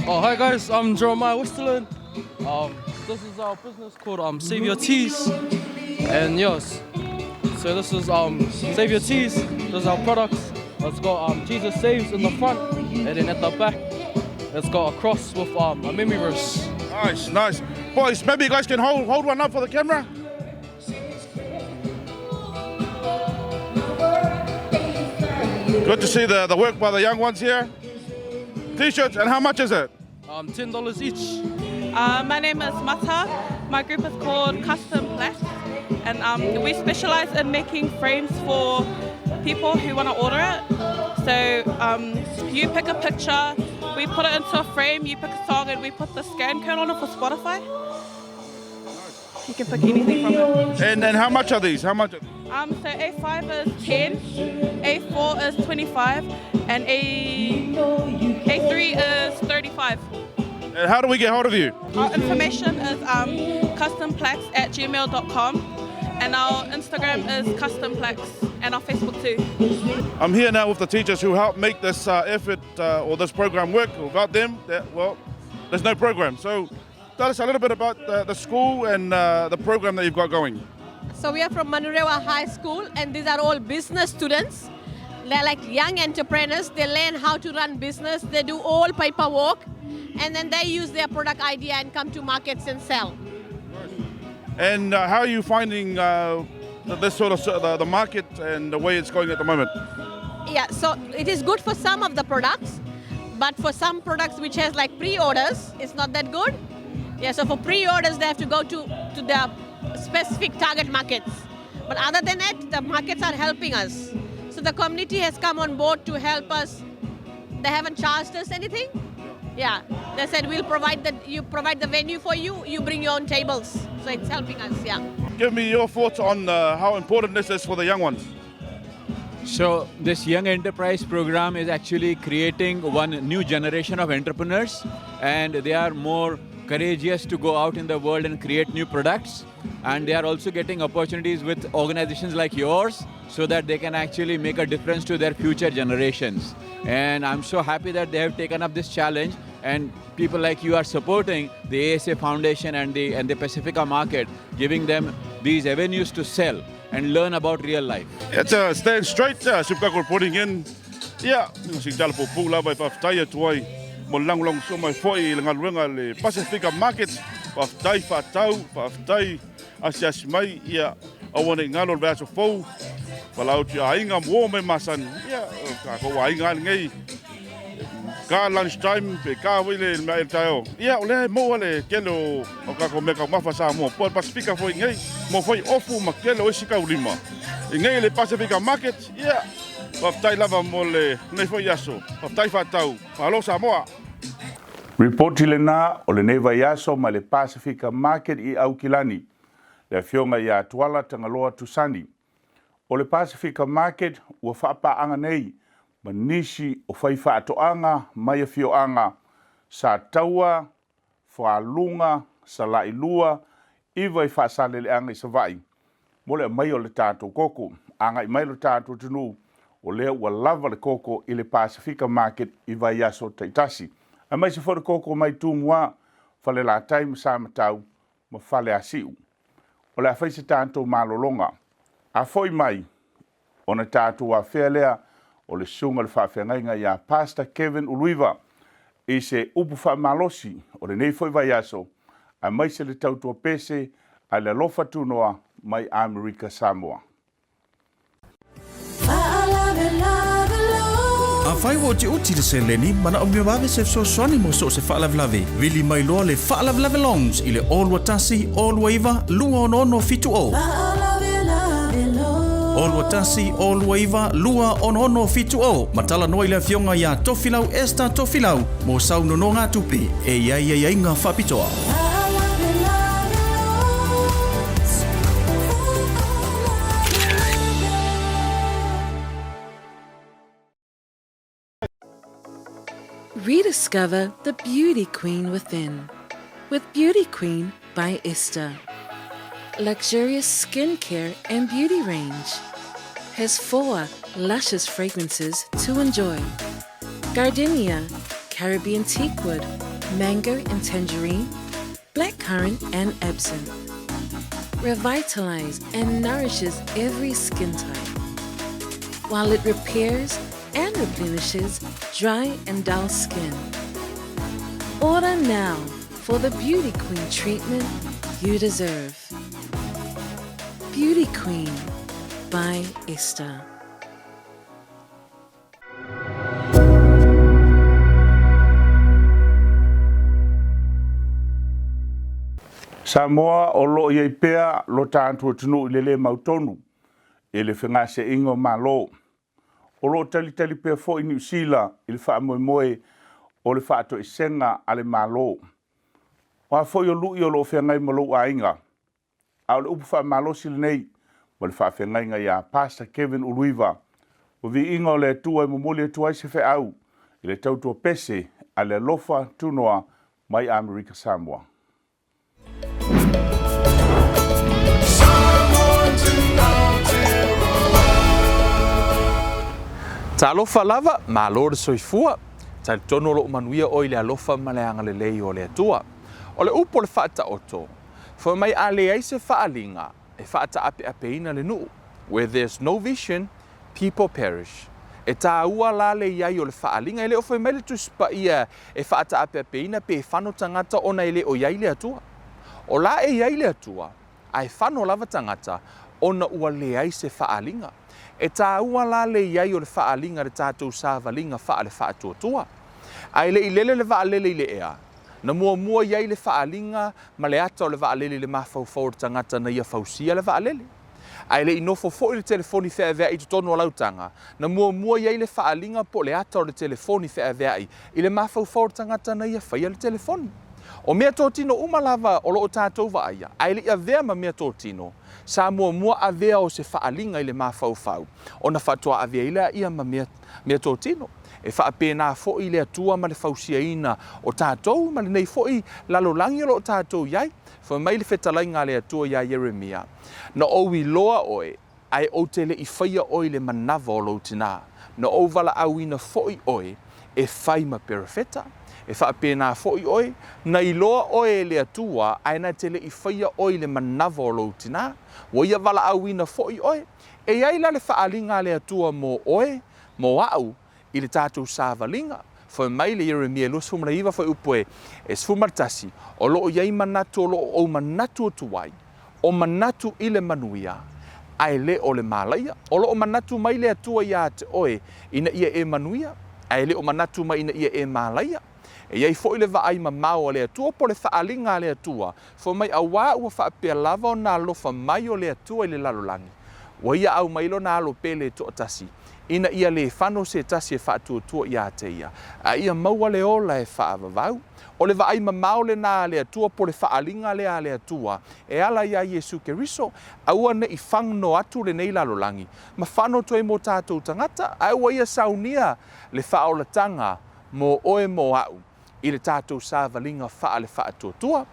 [SPEAKER 12] Hi guys, I'm Jeremiah Westerland. This is our business called Save Your Teas, and yes, so this is Save Your Teas. This is our products. It's got Jesus Saves in the front, and then at the back, it's got a cross with a memory verse.
[SPEAKER 9] Nice, nice. Boys, maybe you guys can hold one up for the camera. Good to see the work by the young ones here. T-shirts, and how much is it?
[SPEAKER 12] $10 each.
[SPEAKER 13] My name is Mata. My group is called Custom Plaques, and we specialize in making frames for people who want to order it. So you pick a picture, we put it into a frame, you pick a song, and we put the scan code on it for Spotify. You can pick anything from it.
[SPEAKER 9] And how much are these? How much?
[SPEAKER 13] So A5 is 10, A4 is 25, and A3 is 35.
[SPEAKER 9] And how do we get hold of you?
[SPEAKER 13] Our information is customplaques@gmail.com, and our Instagram is customplaques, and our Facebook too.
[SPEAKER 9] I'm here now with the teachers who helped make this effort or this program work. Without them, there's no program. So tell us a little bit about the school and the program that you've got going.
[SPEAKER 14] So we are from Manurewa High School, and these are all business students. They're like young entrepreneurs. They learn how to run business. They do all paperwork, and then they use their product idea and come to markets and sell.
[SPEAKER 9] And how are you finding this sort of the market and the way it's going at the moment?
[SPEAKER 14] It is good for some of the products, but for some products which has pre-orders, it's not that good. For pre-orders, they have to go to the specific target markets. But other than that, the markets are helping us. So the community has come on board to help us. They haven't charged us anything. Yeah, they said we'll provide the, you provide the venue for you, you bring your own tables. So it's helping us, yeah.
[SPEAKER 9] Give me your thoughts on how important this is for the young ones.
[SPEAKER 15] So this Young Enterprise program is actually creating one new generation of entrepreneurs, and they are more courageous to go out in the world and create new products. And they are also getting opportunities with organizations like yours so that they can actually make a difference to their future generations. And I'm so happy that they have taken up this challenge and people like you are supporting the ASA Foundation and the, and the Pasifika market, giving them these avenues to sell and learn about real life.
[SPEAKER 9] It's a stand straight, uh, Super reporting in. Ia, o se tala puupuu lava e faafetai atu ai mo le lagolagosua mai foi i le galuega a le Pasifika Markets. Faafetai faatau, faafetai asiasi mai, ia aua ne i galo le vaiaso fou, valaau atu i aiga ma uo ma mea masani, ia o tatou aiga lava lenei, ka lunch time pe ka foi le mea i le taeao, ia o lea e maua le tele o tatou meataumafa a Samoa po o le Pasifika foi nei, maua foi ofu ma tele o isi taulima i nei le Pasifika Market, ia Faafetai lava mo lenei foi aso. Faafetai faatau. Malo Samoa!
[SPEAKER 1] Ripoti lena o lenei vaiaso mai le Pasifika Market i Aukilani, le Afioga ia Tuala Tagaloa Tusani. O le Pasifika Market ua faapaaga nei ma nisi o faifaatoaga mai afioaga Sataua, Fualuga, Salailua, iva i Faasaleleaga i Savaii, mo le aumaia o le tatou koko. Agai mai lo tatou atunuu, o lea ua lava le koko i le Pasefika Market i vaiaso taitasi. Aemaise foi le koko mai Tumua, Falelatai ma Samatau ma Faleasiu. O le a fai se tatou malologa. A foi mai, ona tatou afea lea o le susuga i le faafeagaiga ia Pastor Kevin Uluiva i se upu faamalosi o lenei foi vaiaso, aemaise le tautua pese a le alofa tunoa mai Amerika Samoa.
[SPEAKER 3] Afai ua utiuti le seleni, manaomia vave se fesoasoani mo so o se faalavelave, vili mai loa le Faalavelave Loans i le 021 029 266 70. 021 029 266 70 ma talanoa i le Afioga ia Tofilau Esther Tofilau mo sau nonogatupe e i ai aiaiga faapitoa.
[SPEAKER 4] Rediscover the beauty queen within with Beauty Queen by Esther. Luxurious skincare and beauty range has four luscious fragrances to enjoy. Gardenia, Caribbean teakwood, mango and tangerine, blackcurrant and absinthe. Revitalize and nourishes every skin type, while it repairs and replenishes dry and dull skin. Order now for the Beauty Queen treatment you deserve. Beauty Queen by Esther.
[SPEAKER 1] Samoa o lo o i ai pea lo tatou atunuu i le le mautonu i le fegaseiga o Malo. O lo o talitali pea foi Niu Sila i le faamoemoe o le faatoesega a le Malo. O a foi o lui o lo o feagai ma lou aiga, A o le upu faamalosi lenei ma le faafeagaiga iā Pastor Kevin Uluiva, ua viiga o le Atua e momoli atu ai se feau i le tautua pese a le alofa tunoa mai Amerika Samoa.
[SPEAKER 16] Talofa lava, malo le soifua. Talitonu o lo o manuia oe i le alofa ma le agalelei o le Atua. O le upu o le faataoto, Fai mai a leai se faaaliga e faataapeapeina le nuu, Where there's no vision, people perish. E tāua la le i ai o le faaaliga, e le o fai mai le Tusi Paia e faataapeapeina pe fano tagata ona e le o i ai le Atua. O la e i ai le Atua, ae fano lava tagata ona ua leai se faaaliga. E tāua la le i ai o le faaaliga i le tatou savaliga faale-faatuatua. A e le i lele le vaalele i le ea, Na muamua i ai le faaaliga ma le ata o le vaalele i le mafaufau o le tagata na ia fausia le vaalele. A e le i nofo foi le telefoni feaveai i totonu o lau taga, na muamua i ai le faaaliga po o le ata o le telefoni feaveai i le mafaufau o le tagata na ia faia le telefoni. O meatotino uma lava o lo o tatou vaaia, a e le i avea ma meatotino, sa muamua avea o se faaaliga i le mafaufau ona faatoa avea ai lea ma meatotino. E faapena foi le Atua ma le fausiaina o tatou ma lenei foi lalolagi o lo o tatou i ai. Fai mai le fetalaiga a le Atua iā Ieremia, Na ou iloa oe, ae ou te le i faia oe i le manava o lou tinā. Na ou valaauina foi oe e fai ma perofeta. E faapena foi oe, na iloa oe e le Atua, ae na te le i faia oe i le manava o lou tinā. Ua ia valaauina foi oe. E i ai la le faaaliga a le Atua mo oe, mo a'u, i le tatou savaliga. Fai mai le Ieremia 29 fuaiupu e 11, O lo o i ai manatu o lo o ou manatu atu ai, o manatu i le manuia, ae le o le malaia. O lo o manatu mai le Atua iā te oe ina ia e manuia, ae le o manatu mai ina ia e malaia. E i ai foi le vaai mamao a le Atua po o le faaaliga a le Atua, fai mai auā ua faapea lava ona alofa mai o le Atua i le lalolagi, ua ia aumai lona alo pele e toatasi, ina ia le fano se tasi e faatuatua iā te ia, a ia maua le ola e faavavau. O le vaai mamao lenā a le Atua po o le faaaliga lea a le Atua e ala iā Iesu Keriso, aua ne i fagno atu lenei lalolagi ma fano toe mō tātou tagata, ae ua ia saunia le faaolataga mō oe mō a'u i le tātou savaliga faale-faatuatua.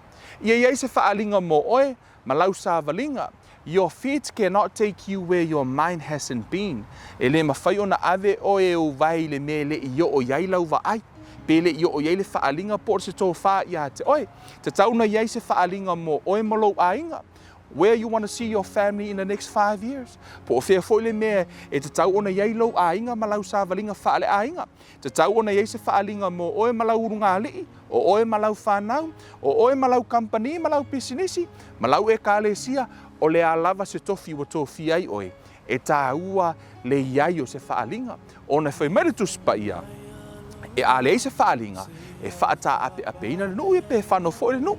[SPEAKER 16] Ia i ai se faaaliga mō oe ma lau savaliga, Your feet cannot take you where your mind hasn't been. E le mafai ona ave oe e ou vae i le mea e le i oo i ai lau vaai, pe le i oo i ai le faaaliga po o se tofa iā te oe. Tatau ona i ai se faaaliga mō oe ma lou aiga. Where you want to see your family in the next 5 years. Po o fea foi le mea e tatau ona i ai lou aiga ma lau savaliga faale-aiga. Tatau ona i ai se faaaliga mō oe ma lau ulugalii, o oe ma lau fanau, o oe ma lau kamupani ma lau pisinisi, ma lau ekalesia, o le a lava se tofi ua tofia ai oe, e tāua le i ai o se faaaliga. Ona e fai mai le Tusi Paia, e a leai se faaaliga, e faatā'ape'apeina le nuu ia pe fano foi le nuu.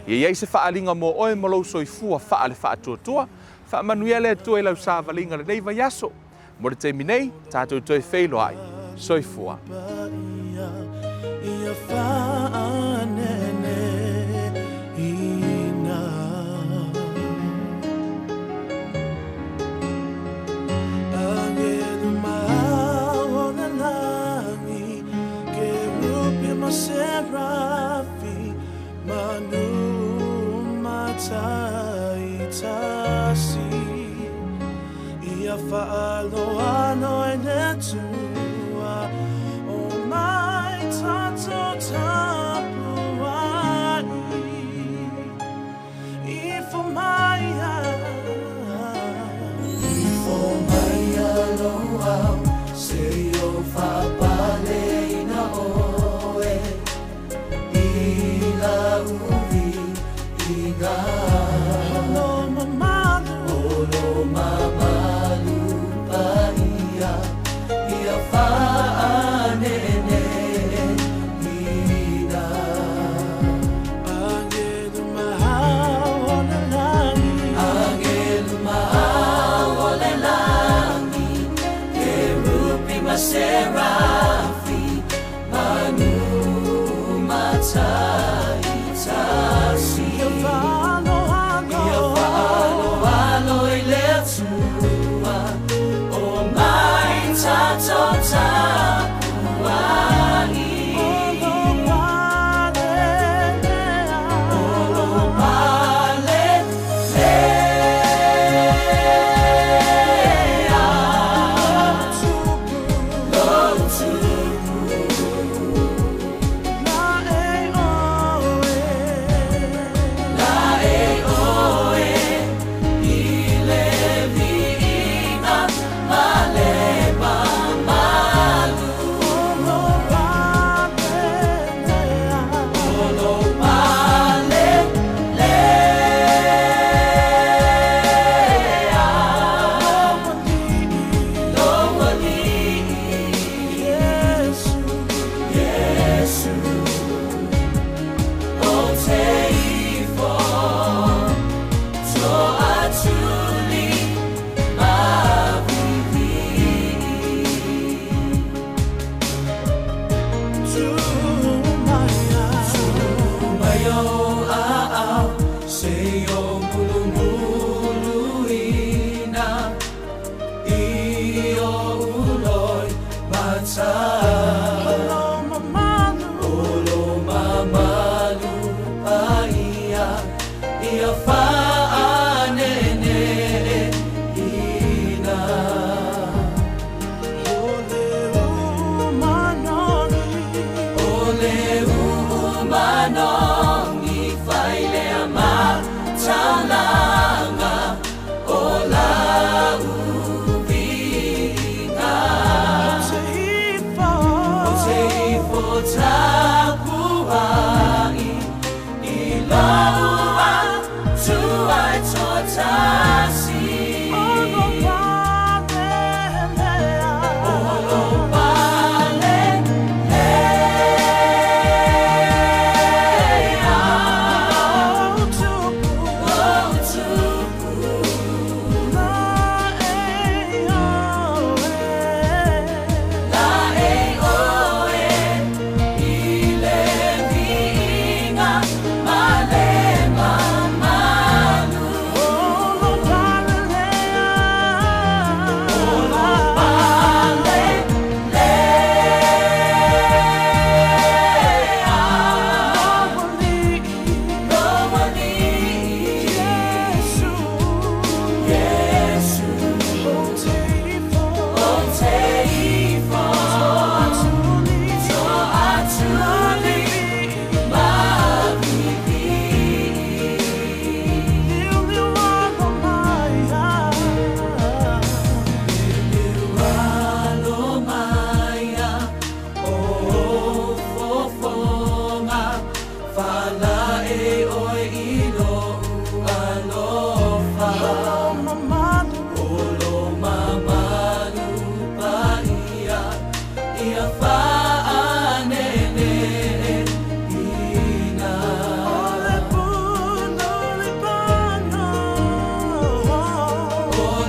[SPEAKER 16] Ia i ai se faaaliga mō oe ma lou soifua faale-faatuatua. Faamanuia le Atua i lau savaliga i lenei vaiaso. Mo le taimi nei, tatou toe feiloai. Soifua.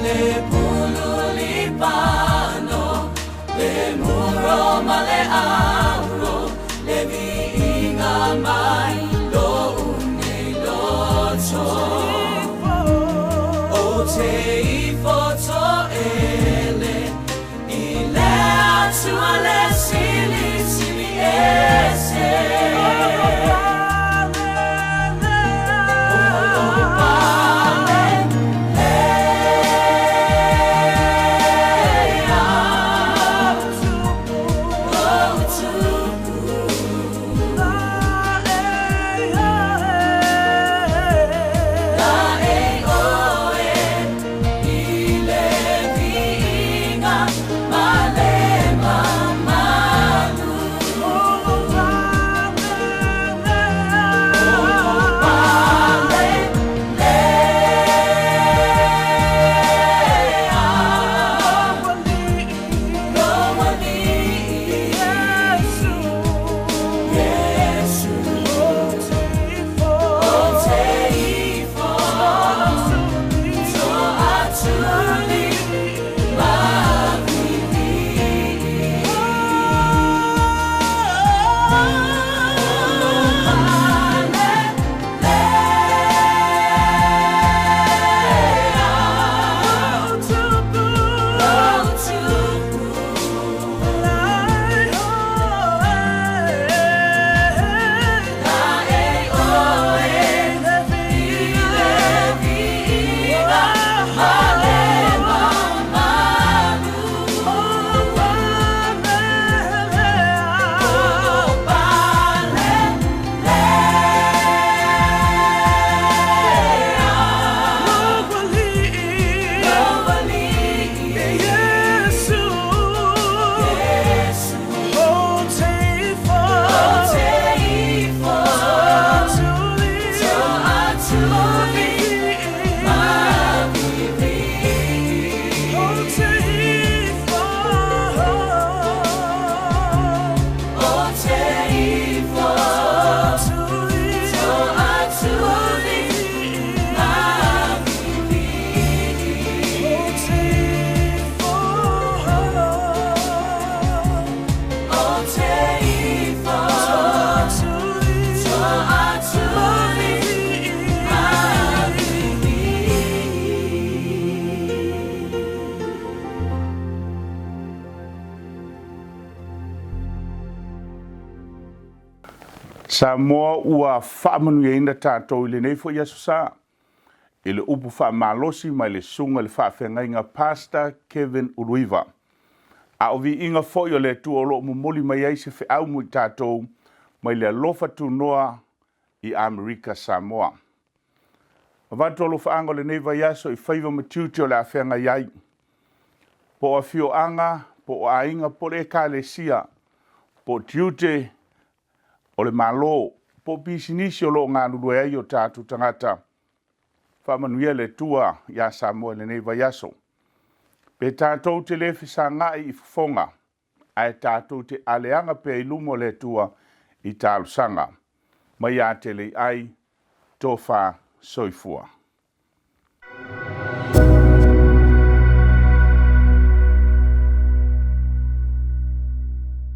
[SPEAKER 17] le pulu lipano, le muro ma le auro, le viiga mai loʻu nei loto. Ou te ifo toʻele i le Atua le Silisili Ese.
[SPEAKER 1] Samoa ua faamanuiaina tatou i lenei foi Aso Sa i le upu faamalosi mai le Susuga i le Faafeagaiga Pastor Kevin Uluiva. A o viiga foi o le Atua o lo o momoli mai ai se feau mo i tatou mai le alofa tunoa i Amerika Samoa. Avatu alofaaga o lenei vaiaso i faiva ma tiute o le a feagai ai, po o afioaga, po o aiga, po o le Ekalesia, po o tiute o le Malo, po o pisinisi o lo o galulue ai o tatou tagata. Faamanuia le Atua iā Samoa i lenei vaiaso. Pe tatou te le fesagai i fofoga, ae tatou te aleaga pea i luma o le Atua i talosaga. Mai ia te Lei'ai, tofa soifua.